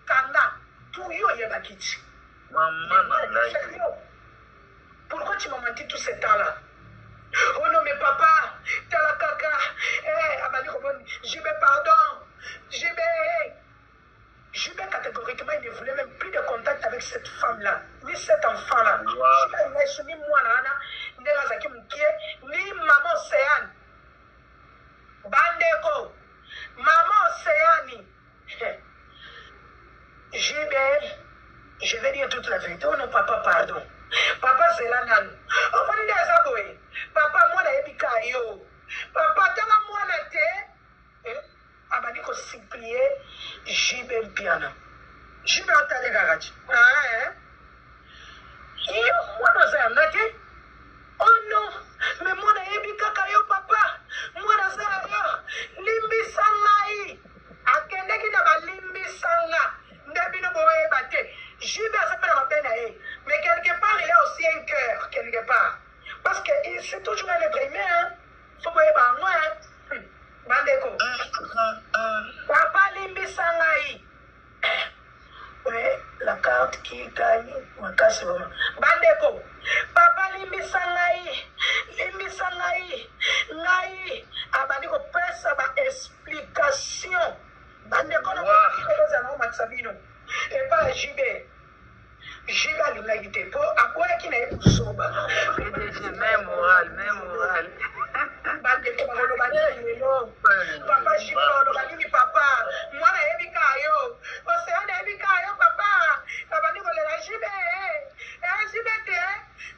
kanga tu yo oyebaki ti. Mama na ngai. Pourquoi tu m'as menti tout ce temps-là? Oh non, mais papa, tala kaka. Eh, abandi komoni, JB pardon. JB, JB catégoriquement, il ne voulait même plus de contact avec cette femme-là, ni cet enfant-là. JB, ni mwana wana, ndenge azalaki mokie, ni maman Océane. Bandeko, maman Océane. JB, je vais dire toute la vérité. Oh non, papa, pardon. Papa, c'est là, nanu. Omoni nde aza boye. Papa, mwana yebi ka yo. Papa, tala mwana te. Abandi ko supplier JB Mpiana. JB atale kaka ti. Yo, mwana aza yanga te. Oh non, mais mwana yebi kaka yo, papa. Mwana aza yo. Limbisa ngai. Akendeki na balimbisa nga. Nde bino boyeba te. JB aza mpe na mabe na ye. Mais quelque part, il a aussi un cœur, quelque part. Parce que c'est toujours un être humain, hein. Faut boyeba yango, hein. Bandeko. Papa limbisa ngai. Ouais, la carte qui gagne makasi vraiment. Bandeko, papa limbisa ngai. Limbisa ngai. Ngai abandi kopesa ba explication. Bandeko na kozala na omatisa bino. Epa ya JB. JB alingaki te po aboyaki na ye kosoba. PDG, même moral, même moral. Bandeko bakoloba nini lelo? Papa JB bakoloba nini papa? Mwana ayebi kaka yo. Océane ayebi kaka yo papa. Abandi kolela JB. JB te.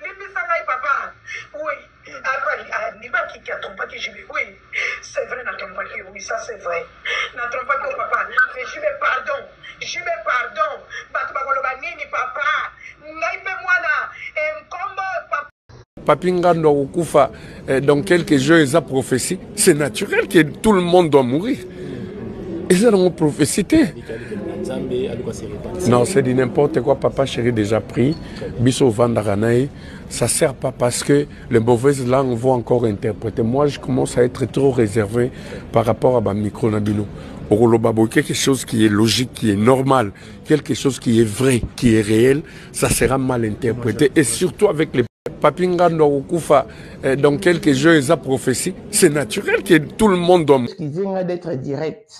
Limbisa ngai papa. Oui. Après, andimaki ki atrompaki JB. Oui. C'est vrai, natrompaki. Oui, ça c'est vrai. Natrompaki yo papa. Mais JB pardon. JB pardon. Bato bakoloba nini papa? Ngai mpe mwana nkombo papa. Papi Ngando akokufa dans quelques jours, eza prophétie. C'est naturel que tout le monde doit mourir. Eza nango prophétie te. Non, c'est du n'importe quoi. Papa chéri déjà pris. Biso vandaka na ye. Ça sert pas parce que les mauvaises langues vont encore interpréter. Moi, je commence à être trop réservé par rapport à ma micro na bino. Okoloba boye, quelque chose qui est logique, qui est normal, quelque chose qui est vrai, qui est réel, ça sera mal interprété. Et surtout avec les Papi Ngando akokufa dans quelques jours, eza prophétie. C'est naturel que tout le monde doit Excusez-moi d'être direct.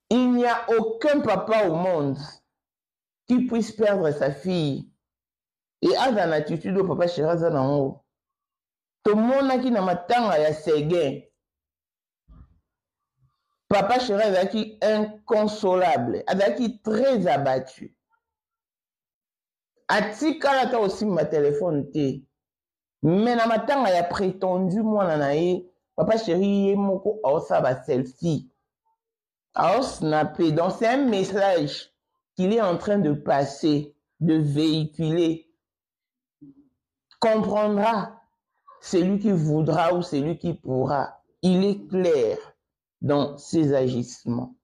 Il n'y a aucun papa au monde qui puisse perdre sa fille et aza na attitude oyo papa chéri aza nango. Tomonaki na matanga ya Seguin, papa chéri azalaki inconsolable, azalaki très abattu. Atikala ata kosimba telefone te. Mais na matanga ya prétendu mwana na ye, papa chéri ye moko aosala ba selfie, aosnape. Donc c'est un message qu'il est en train de passer, de véhiculer. Comprendra celui qui voudra ou celui qui pourra. Il est clair dans ses agissements.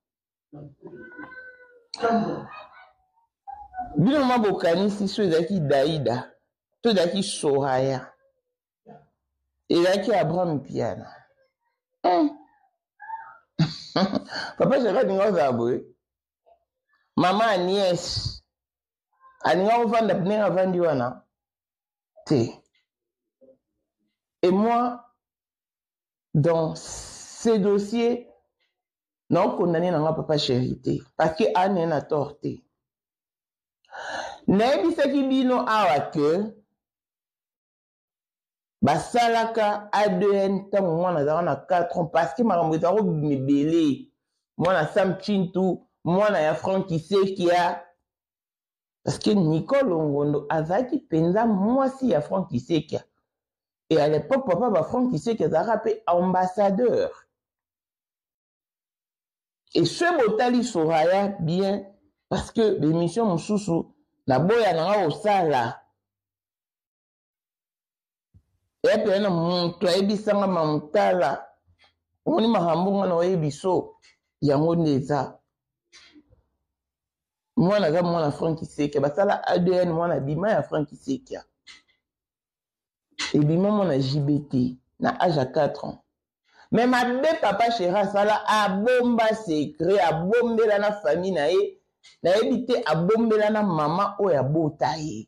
Bino ma bokanisi so ezalaki Daida to ezalaki Soraya, ezalaki Abraham Piana. Papa Jacques alinga ozala boye. Mama Agnès alinga ovanda ndenge avandi wana te. Et moi, dans ce dossier, na condamné na nga papa chéri te, parce que ane na tort te. Nayebisaki bino awa que basalaka ADN ntango mwana azalaka na 4 ans, parce que makambo ezalaka kobima ebele. Mwana Sam Tshintu, mwana ya Franck Kisekia, parce que Nicole Longondo azalaki mpenza mwasi ya Franck Kisekia. Et à l'époque, papa ba Franck Kisekia azalaka mpe ambassadeur. Et ce botali Soraya bien, parce que l'émission mosusu naboya nanga kosala. Eya mpenza na moto ayebisanga mamutala, omoni makambo nga na oyebiso yango nde eza. Mwana aza mwana Franck Kisekia, basala ADN mwana bima ya Franck Kisekia. Ebima mwana JBT na âge ya 4 ans. Mais mabe papa chéri asala, abomba secret, abombela na famille na ye, nayebi te abombela na mama oyo abota ye.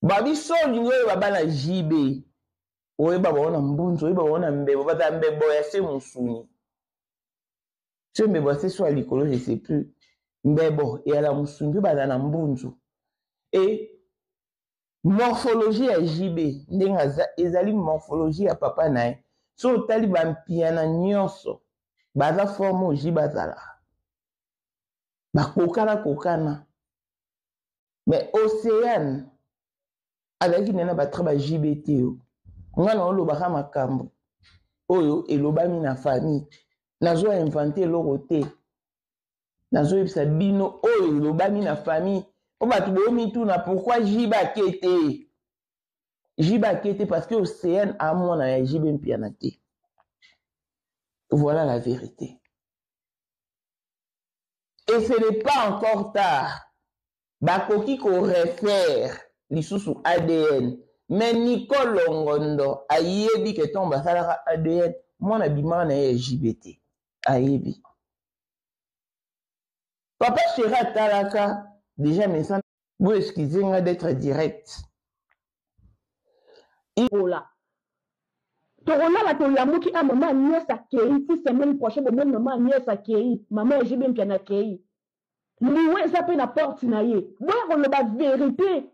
Ba biso olingi oyeba bana JB, oyeba bango na mbunzu, oyeba bango na mbebo, baza mbebo ya se mosuni. Se mbebo ya se so ya likolo, je sais plus. Mbebo ya la mosuni mpe baza na mbunzu. Et morphologie ya JB ndenge aza, ezali morphologie ya papa na ye. So otali ba mpiana nyonso baza forme oyo JB azalaka. Bakokana kokana. Mais Océane azalaki nena ba tra ba JB te yo. Nga na olobaka makambo oyo elobami na famille. Nazo inventer eloko te. Nazo yebisa bino oyo elobami na famille. Po bato bomituna pourquoi JB akete? JB akete parce que Océane a mwana ya JB Mpiana te. Voilà la vérité. Et ce n'est pas encore tard. Bakoki ko refaire lisusu ADN. Mais Nicole Longondo ayebi ke ntango basalaka ADN, mwana bimaka na ye ya JBT. Ayebi. Papa chéri atalaka déjà mais bo excusez nga d'être direct. Ola. Tokolala tolamuki a mama Agnès akei ti semaine prochaine bomoni mama Agnès akei, mama ya JB Mpiana akei. Liwa eza pe na porte na ye. Boya koloba vérité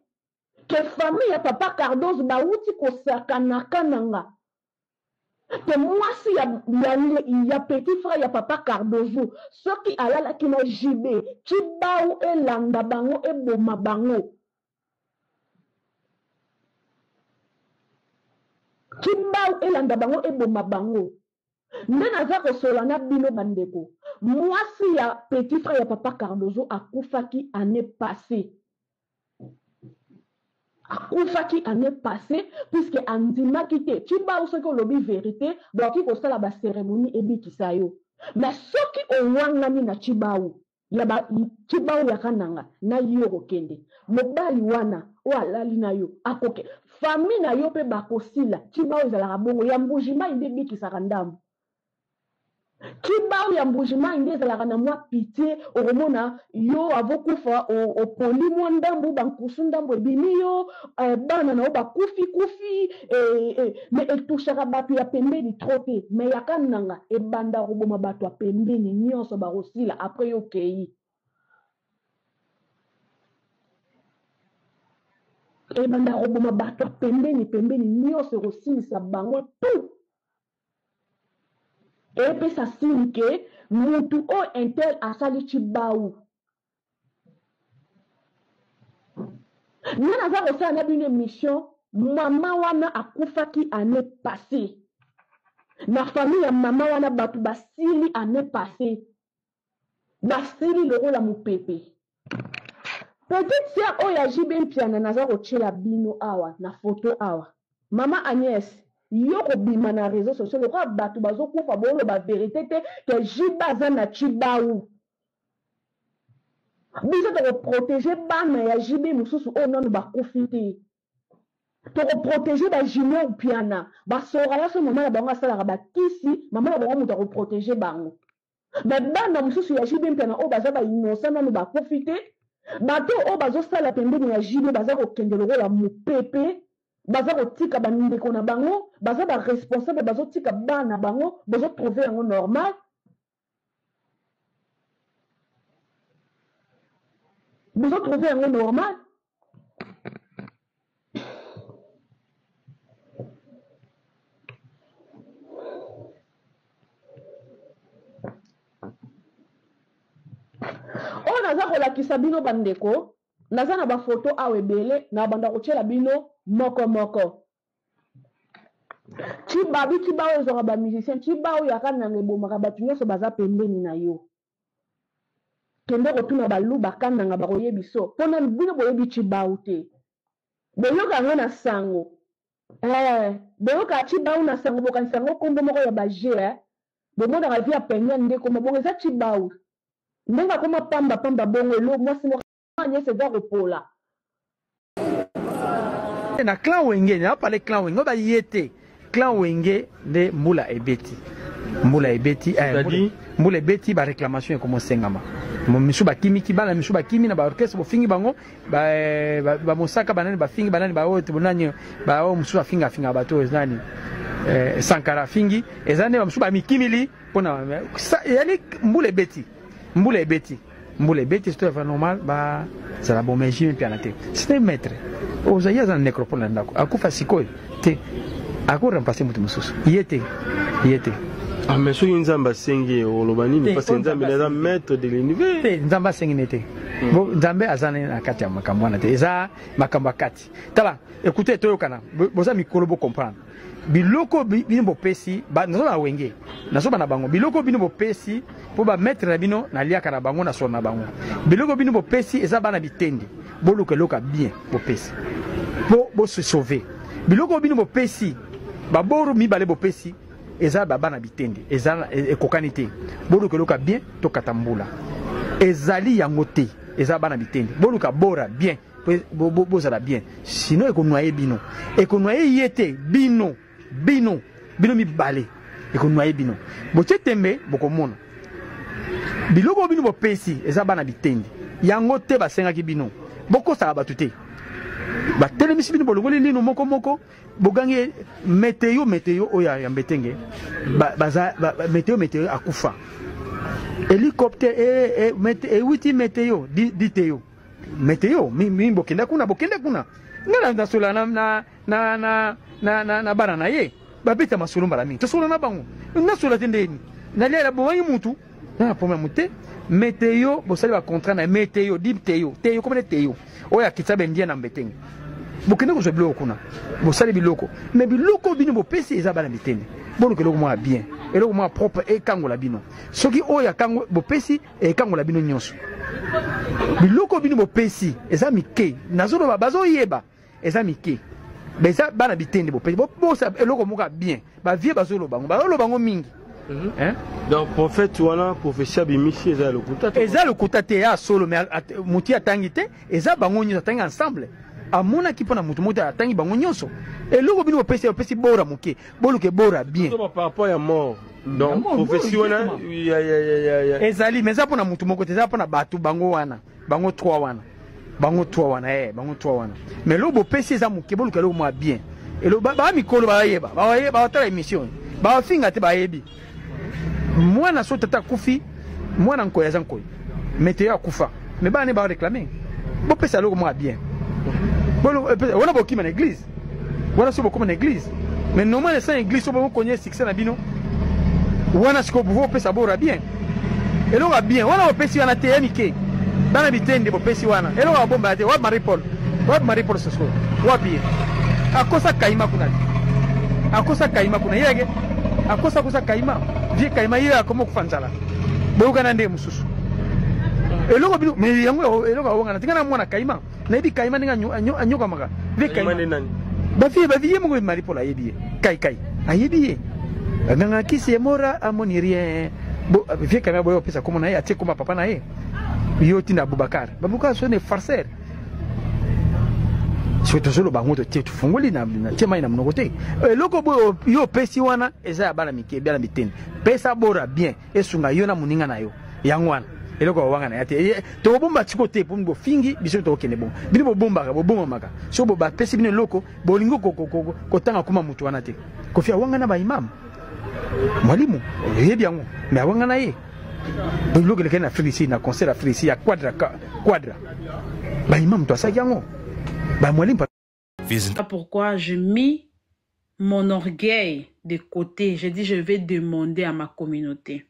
que famille ya papa Cardozo bawuti kosakana kananga. Ke mwasi ya petit frère ya papa Cardozo soki alalaki na JB, Tshibau elanda bango eboma bango. Tshibau elanda bango eboma bango. Nde naza kosola na bino bandeko, mwasi ya petit frère ya papa Cardozo akufaki année passée. Akufaki année passée puisque andimaki te. Tshibau soki olobi vérité, bakoki kosala ba cérémonie ebikisa yo. Mais soki owangani na Tshibau, ya ba Tshibau ya kananga na yo kokende. Mobali wana oyo alali na yo akoke. Famille na yo pe bakosila. Tshibau ezalaka bongo ya Mbujimayi nde ebikisaka ndambo. Tshibawu ya Mbuji-Mayi nde ezalaka na mwa pitie, okomona yo avokufa opoli mwa ndambu, ba nkusu ndambu ebimi yo, eh, bana na yo bakufi kufi, eh, eh, mais etouchaka bato ya pembeni trop te. Mais ya Kananga ebanda koboma bato ya pembeni nyonso, bakosila après yo okeyi. Ebanda koboma bato ya pembeni pembeni nyonso, ekosilisa bango tout. Epesa signe ke mutu oyo intel asali tshibawu. Nga naza kosala na bino emission, mama wana akufaki annee passee. Na famille ya mama wana batu basili annee passee. Basili lokola mupepe. Petite sœur oyo ya JB Mpiana naza kotiela bino awa na photo awa. Mama Agnès, yo kobima na reseaux sociaux lokola batu bazokufa boloba verite te que JB aza na tshibawu. Biso toko proteger bana ya JB mosusu oyo nanu bakufi te. Toko proteger ba Junior Mpiana, ba Soraya so mama na bango asalaka ba kisi, mama na bango moto ako proteger bango. Mais bana mosusu ya JB Mpiana oyo baza ba innocent nanu bakufi te, bato oyo bazosala pembeni ya JB baza kokende lokola mupepe, baza kotika ba ndeko na bango, baza ba responsable bazotika bana bango, bozo trouver yango normal? Bozo trouver yango normal? Oyo naza kolakisa bino bandeko, naza na bafoto awa ebele, na banda kotiela bino moko moko. Tshibabi tshiba oyo ezwaka ba musicien, tshiba oyo ya kananga ebomaka bato nyonso baza pembeni na yo. Kende kotuna baluba kananga bakoyebiso po nanu bino boyebi tshibawu te. Boyoka yango na sango eh, boyoka tshibawu na sango bokanisa yango kombo moko ya ba jeux eh. Bomonaka vie ya Peniel nde ekoma bongo eza tshibawu ndenge akoma pamba pamba bongo elo mwasi moko Agnès eza kopola. Na clan Wenge, na parler clan Wenge, ba yete. Clan Wenge nde mbula ebeti. Mbula ebeti, eh, mbula ebeti ba réclamation ekomo sengama. Misu bakimiki bana misu bakimi na ba orchestre bofingi bango ba, eh, ba, ba mosaka banani bafingi banani ba oyo nani ba oyo mosusu afinga afinga bato oyo nani eh, Sankara afingi eza nde ba mosusu bamikimili mpona eyali mbula ebeti mbula ebeti mbula ebeti c'est tout à fait normal ba zala bon mais JB Mpiana te c'est un maître ozali aza na necropole na ndako akufa sikoyo te ako remplacer moto mosusu ye te ye te. Ah, mais soki nzambe asengi ye oloba nini parce que nzambe aza maître de l'univers te nzambe asengi ne te bo nzambe aza na kati ya makambo wana te eza makambo ya kati tala écoutez toyokana boza mikolo bo comprendre biloko bino bopesi nazo na wenge nazo bana bango biloko bino bopesi mpo ba maître na bino naliaka na bango na solo na bango biloko bino bopesi eza bana bitendi boluka eloko ya bien bopesi mpo bose sauver biloko bino bopesi baboru mibale bopesi eza ba bana bitendi eza ekokani te boluka eloko ya bien tokata mbula ezali yango te eza bana bitendi boluka bora bien bozala bien sinon ekonoye bino ekonoye ye te bino bino bino mibale ekonoye bino botie tembe bokomona biloko bino bopesi eza bana bitendi yango te basengaki bino bokosaka bato te batelemisi bino bolongoli lino moko moko bogangi meteo meteo oyo ya mbetenge baza ba, meteo meteo akufa hélicoptère ewuti meteo di, di teo meteo mi, mi bokenda kuna bokenda kuna nga nasola na, na, na, na, na, na, na bana na ye babeta masolo mbala mingi tosola na bango nasola te ndeni nalia nabomaki mutu na na problème te meteo bosali ba contrat na meteo di teyo teyo komene teyo oyo akitisa bendie na mbetenge bokende kozwa biloko kuna bosali biloko me biloko bino bopesi eza bana bitende boluka eloko mwa bien eloko mwa propre ekangola bino soki oyo akango bopesi ekangola bino nyonso biloko bino bopesi eza mike nazoloba bazoyeba eza mike eza bana bitende bopesi bosa eloko moko ya bien bavie bazoloba yango bazoloba yango mingi mm -hmm. hein? Donc prophète wana prophétie abimisi eza lokuta te eza lokuta te ya solo mais motu atangi te eza bango nyonso atangi ensemble amonaki mpo na motu moko atangi bango nyonso eloko bino bopesi bopesi bora moke boluka ebora bien par rapport ya mort. Donc prophétie wana ya ya ya ya ezali mais eza mpona motu moko te, eza mpona bato bango wana, bango 3 wana, bango 3 wana, eh bango 3 wana. Mais lo bopesi eza moke, boluka eloko mwa bien. Elo ba, ba mikolo bayeba, bayeba batala émission. Ba finga te bayebi. Mwana so tata akufi, mwana nkoyi aza nkoyi. Mais te akufa. Mais bana ba réclamer. Bopesa eloko mwa bien. Bolo wana bokima na église. Wana so bokoma na église. Mais normalement sans église so bokonye succès na bino. Wana siko bovo pesa bora bien. Eloko ya bien wana bopesi wana te ya mike. Bana bitende bopesi wana. Eloko ya bomba te wapi Marie Paul. Wapi Marie Paul soso. Wapi ye. Akosa kaima kuna. Akosa kaima kuna yeke. Akosa kosa kaima. Vie kaima ye akoma kufa nzala. Boyokana nde mosusu. Eloko bino mais yango eloko awangana tingana mwana kaima. Nayebi kaima ndenge anyokamaka. Vie kaima. Bavie bavie ye moko Marie Paul ayebi ye. Kai kai ayebi ye. Nganga kisi ye mora amoni rien. Bo vie kaima boyo pesa komona na ye atie koma papa na ye. Yo tinda Aboubacar. Aboubacar so ne farceur. Soki tozoloba yango totie tofungoli na tie mai na monoko te. Eloko boyo yo opesi wana eza ya bana mike, bana biteni. Pesa bora bien esunga yo na moninga na yo. Yango wana eloko ya wanga na ya te. Tokobomba tiko te po bofingi biso tokokende bongo. Bino bobombaka, bobombamaka. Soki bapesi bino eloko, bolingi kotanga kuma moto wana te. Kofi awanga na ba imam. Mwalimu, oyebi yango, mais awanga na ye. Biloko elekaki na Afrique ici, na concert Afrique ici ya Quadra Quadra. Ba imam to asaki yango. Ba mwalimu. Pourquoi je mis mon orgueil de côté. J'ai dit je vais demander à ma communauté.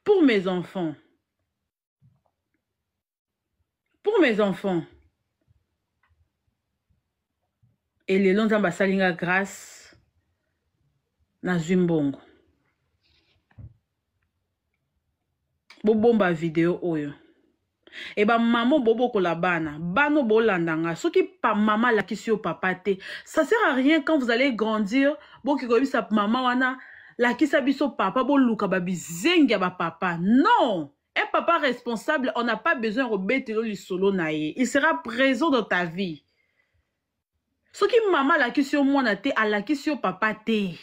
Pour mes enfants. Pour mes enfants. Et lelo Nzambe asali nga grâce nazwi mbongo. Bobomba video oyo. E ba mama bobokola bana, bano bolanda nga. Soki pa mama alakisi yo papa te, ça sert à rien quand vous allez grandir, boki koyebisa mama wana lakisa biso papa, boluka ba bizengi ya ba papa. Non! Un papa responsable, on n'a pas besoin de rebetelo lisolo na ye. Il sera présent dans ta vie. Soki mama alakisi yo mwana te, alakisi yo papa te.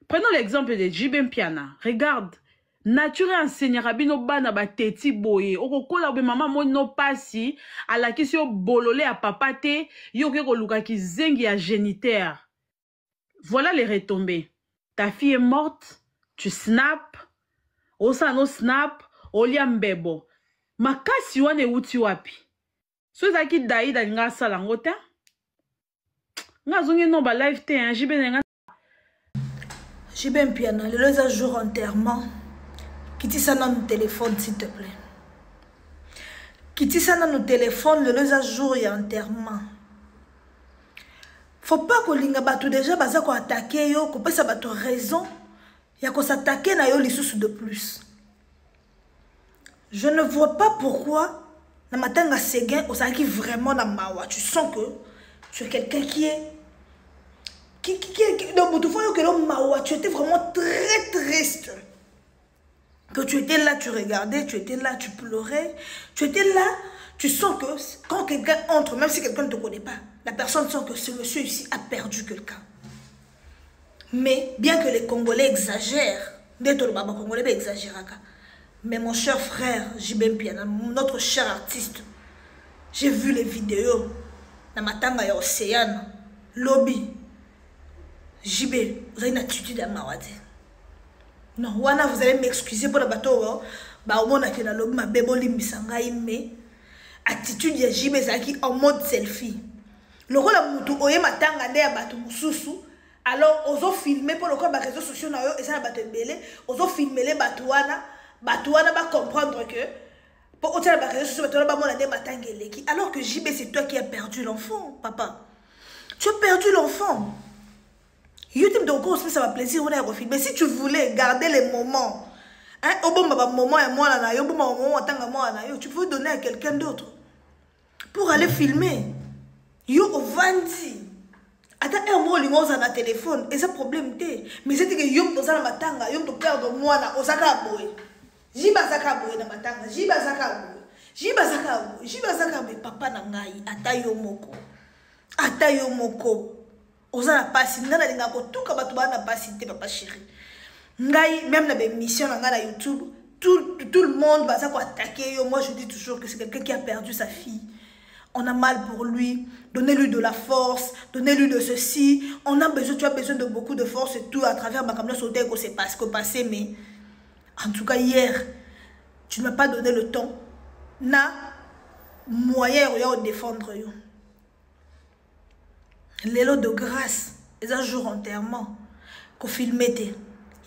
Prenons l'exemple de JB Mpiana. Regarde, nature enseignera bino bana ba teti boye. Okokola obe mama moni no pasi, alakisi yo bolole ya papa te, yo oke koluka kizengi ya géniteur. Voilà les retombées. Ta fille est morte, tu snap, osala no snap, olia mbebo. Makasi wana ewuti wapi? So ezalaki Daïd alinga asala yango te. Nga azongi no ba live te, hein, JB na nga. JB Mpiana, lelo eza jour enterrement. Kitisa nanu téléphone s'il te plaît. Kitisa nanu téléphone, lelo eza jour ya enterrement. Faut pas kolinga bato déjà baza ko attaquer yo, kopesa bato raison ya ko s'attaquer na yo lisusu de plus. Je ne vois pas pourquoi na matanga Seguin ozalaki vraiment na mawa. Tu sens que tu es quelqu'un qui est qui donc moto faut que lo mawa, tu étais vraiment très triste. Que tu étais là, tu regardais, tu étais là, tu pleurais, tu étais là, tu sens que quand quelqu'un entre, même si quelqu'un ne te connaît pas, la personne sent que ce monsieur ici a perdu quelqu'un. Mais bien que les Congolais exagèrent, dès que le baba Congolais exagère, mais mon cher frère JB Mpiana, notre cher artiste, j'ai vu les vidéos na matanga ya Océane, lobby, JB, vous avez une attitude à Mawate. Non, wana vous allez m'excuser pour le bateau, bah au moins que la lobby ma bebo limbisa ngai, mais attitude ya JB ezalaki en mode selfie. Le rôle ya mutu oye matanga nde ya bato mosusu, alors ozo filmer pour le coup ba réseaux sociaux na yo eza na bato ebele, ozo filmer les bato wana, bato wana ba comprendre que pour otia na ba réseaux sociaux bato wana ba mona nde matanga eleki, alors que JB c'est toi qui as perdu l'enfant, papa. Tu as perdu l'enfant. YouTube donc ça va plaisir on a refilmé. Mais si tu voulais garder les moments, hein, au bon moment et moi là, au bon moment tant moi là, tu peux donner à quelqu'un d'autre pour aller filmer. Yo ovandi. Ata un mot lingo za na téléphone et ça problème té. Mais c'est que yo mto za na matanga, yo mto perdre moi na osaka boy. Jiba zaka boy na matanga, jiba zaka boy. Jiba zaka boy, jiba zaka boy papa na ngai ata yo moko. Ata yo moko. Oza na pasi, nga nalinga kotuka bato ba na pasi te papa chéri. Ngai, même na émission na ngai na YouTube, tout, tout le monde baza ko attaquer yo. Moi, je dis toujours que c'est quelqu'un qui a perdu sa fille. On a mal pour lui. Donnez-lui de la force. Donnez-lui de ceci. On a besoin, tu as besoin de beaucoup de force et tout à travers ma caméra sauter que c'est parce que passé. Mais en tout cas, hier, tu ne m'as pas donné le temps. Na moyen de défendre yo. Lelo de grâce, eza jour enterrement. Ko filmer te.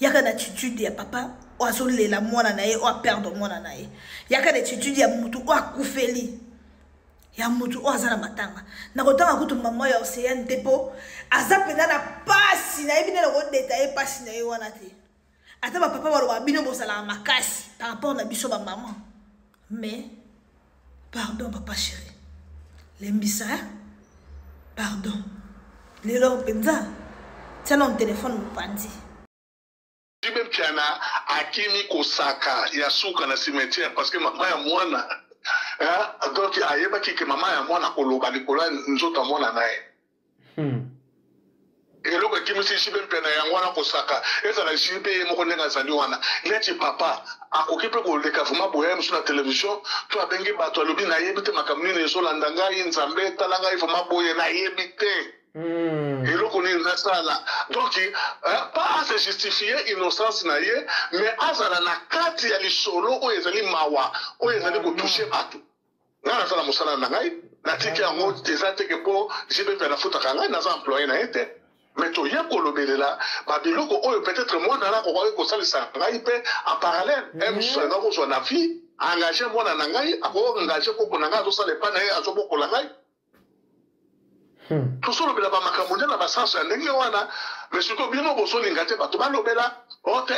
Yaka na attitude ya papa oyo azolela mwana na ye oyo aperdre mwana na ye. Yaka na attitude ya mutu oyo akufeli. Ya mutu oyo aza na matanga. Nakotanga kutu mama ya Océane te po aza mpenza na pasi, nayebi nde nakodetaye pasi na ye wana te. Ata ba papa baloba bino bozalaka makasi par rapport na biso ba maman. Mais pardon papa chéri, lembisa pardon. Lelo mpenza tia na telefone mopanzi. JB Mpiana akimi kosaka ya suka na cimetière parce que mama ya mwana hein, donc ayebaki ke mama ya mwana akoloba likolo ya nzoto ya mwana na ye. Eloko ekimisi JB Mpiana yango wana kosaka ezala JB ye moko ndenge azali wana neti papa akoki mpe koleka vraiment boya ye mosusu na television to abengi bato alobi nayebi te makambo nini ezolanda ngai Nzambe tala ngai vraiment boye nayebi te. Eloko nini nasala donc pas a se justifier innocence na ye mais azala na kati ya lisolo oyo ezali mawa oyo ezali ko toucher bato. Ngai nasala mosala na ngai natiki yango eza te ke po JB Mpiana afutaka ngai naza employe na ye te mais toye kolobelela ba biloko oyo peut-être mwana na akokaki kosalisa ngai mpe en parallèle mm mosusu alinga kozwa na vie engage mwana na ngai akoki engage koko na ngai azosala epai na ye azobokola ngai. Tozolobela ba makambo nde na ba sens ya ndenge wana mais sikoyo bino bozolinga te bato balobela ote.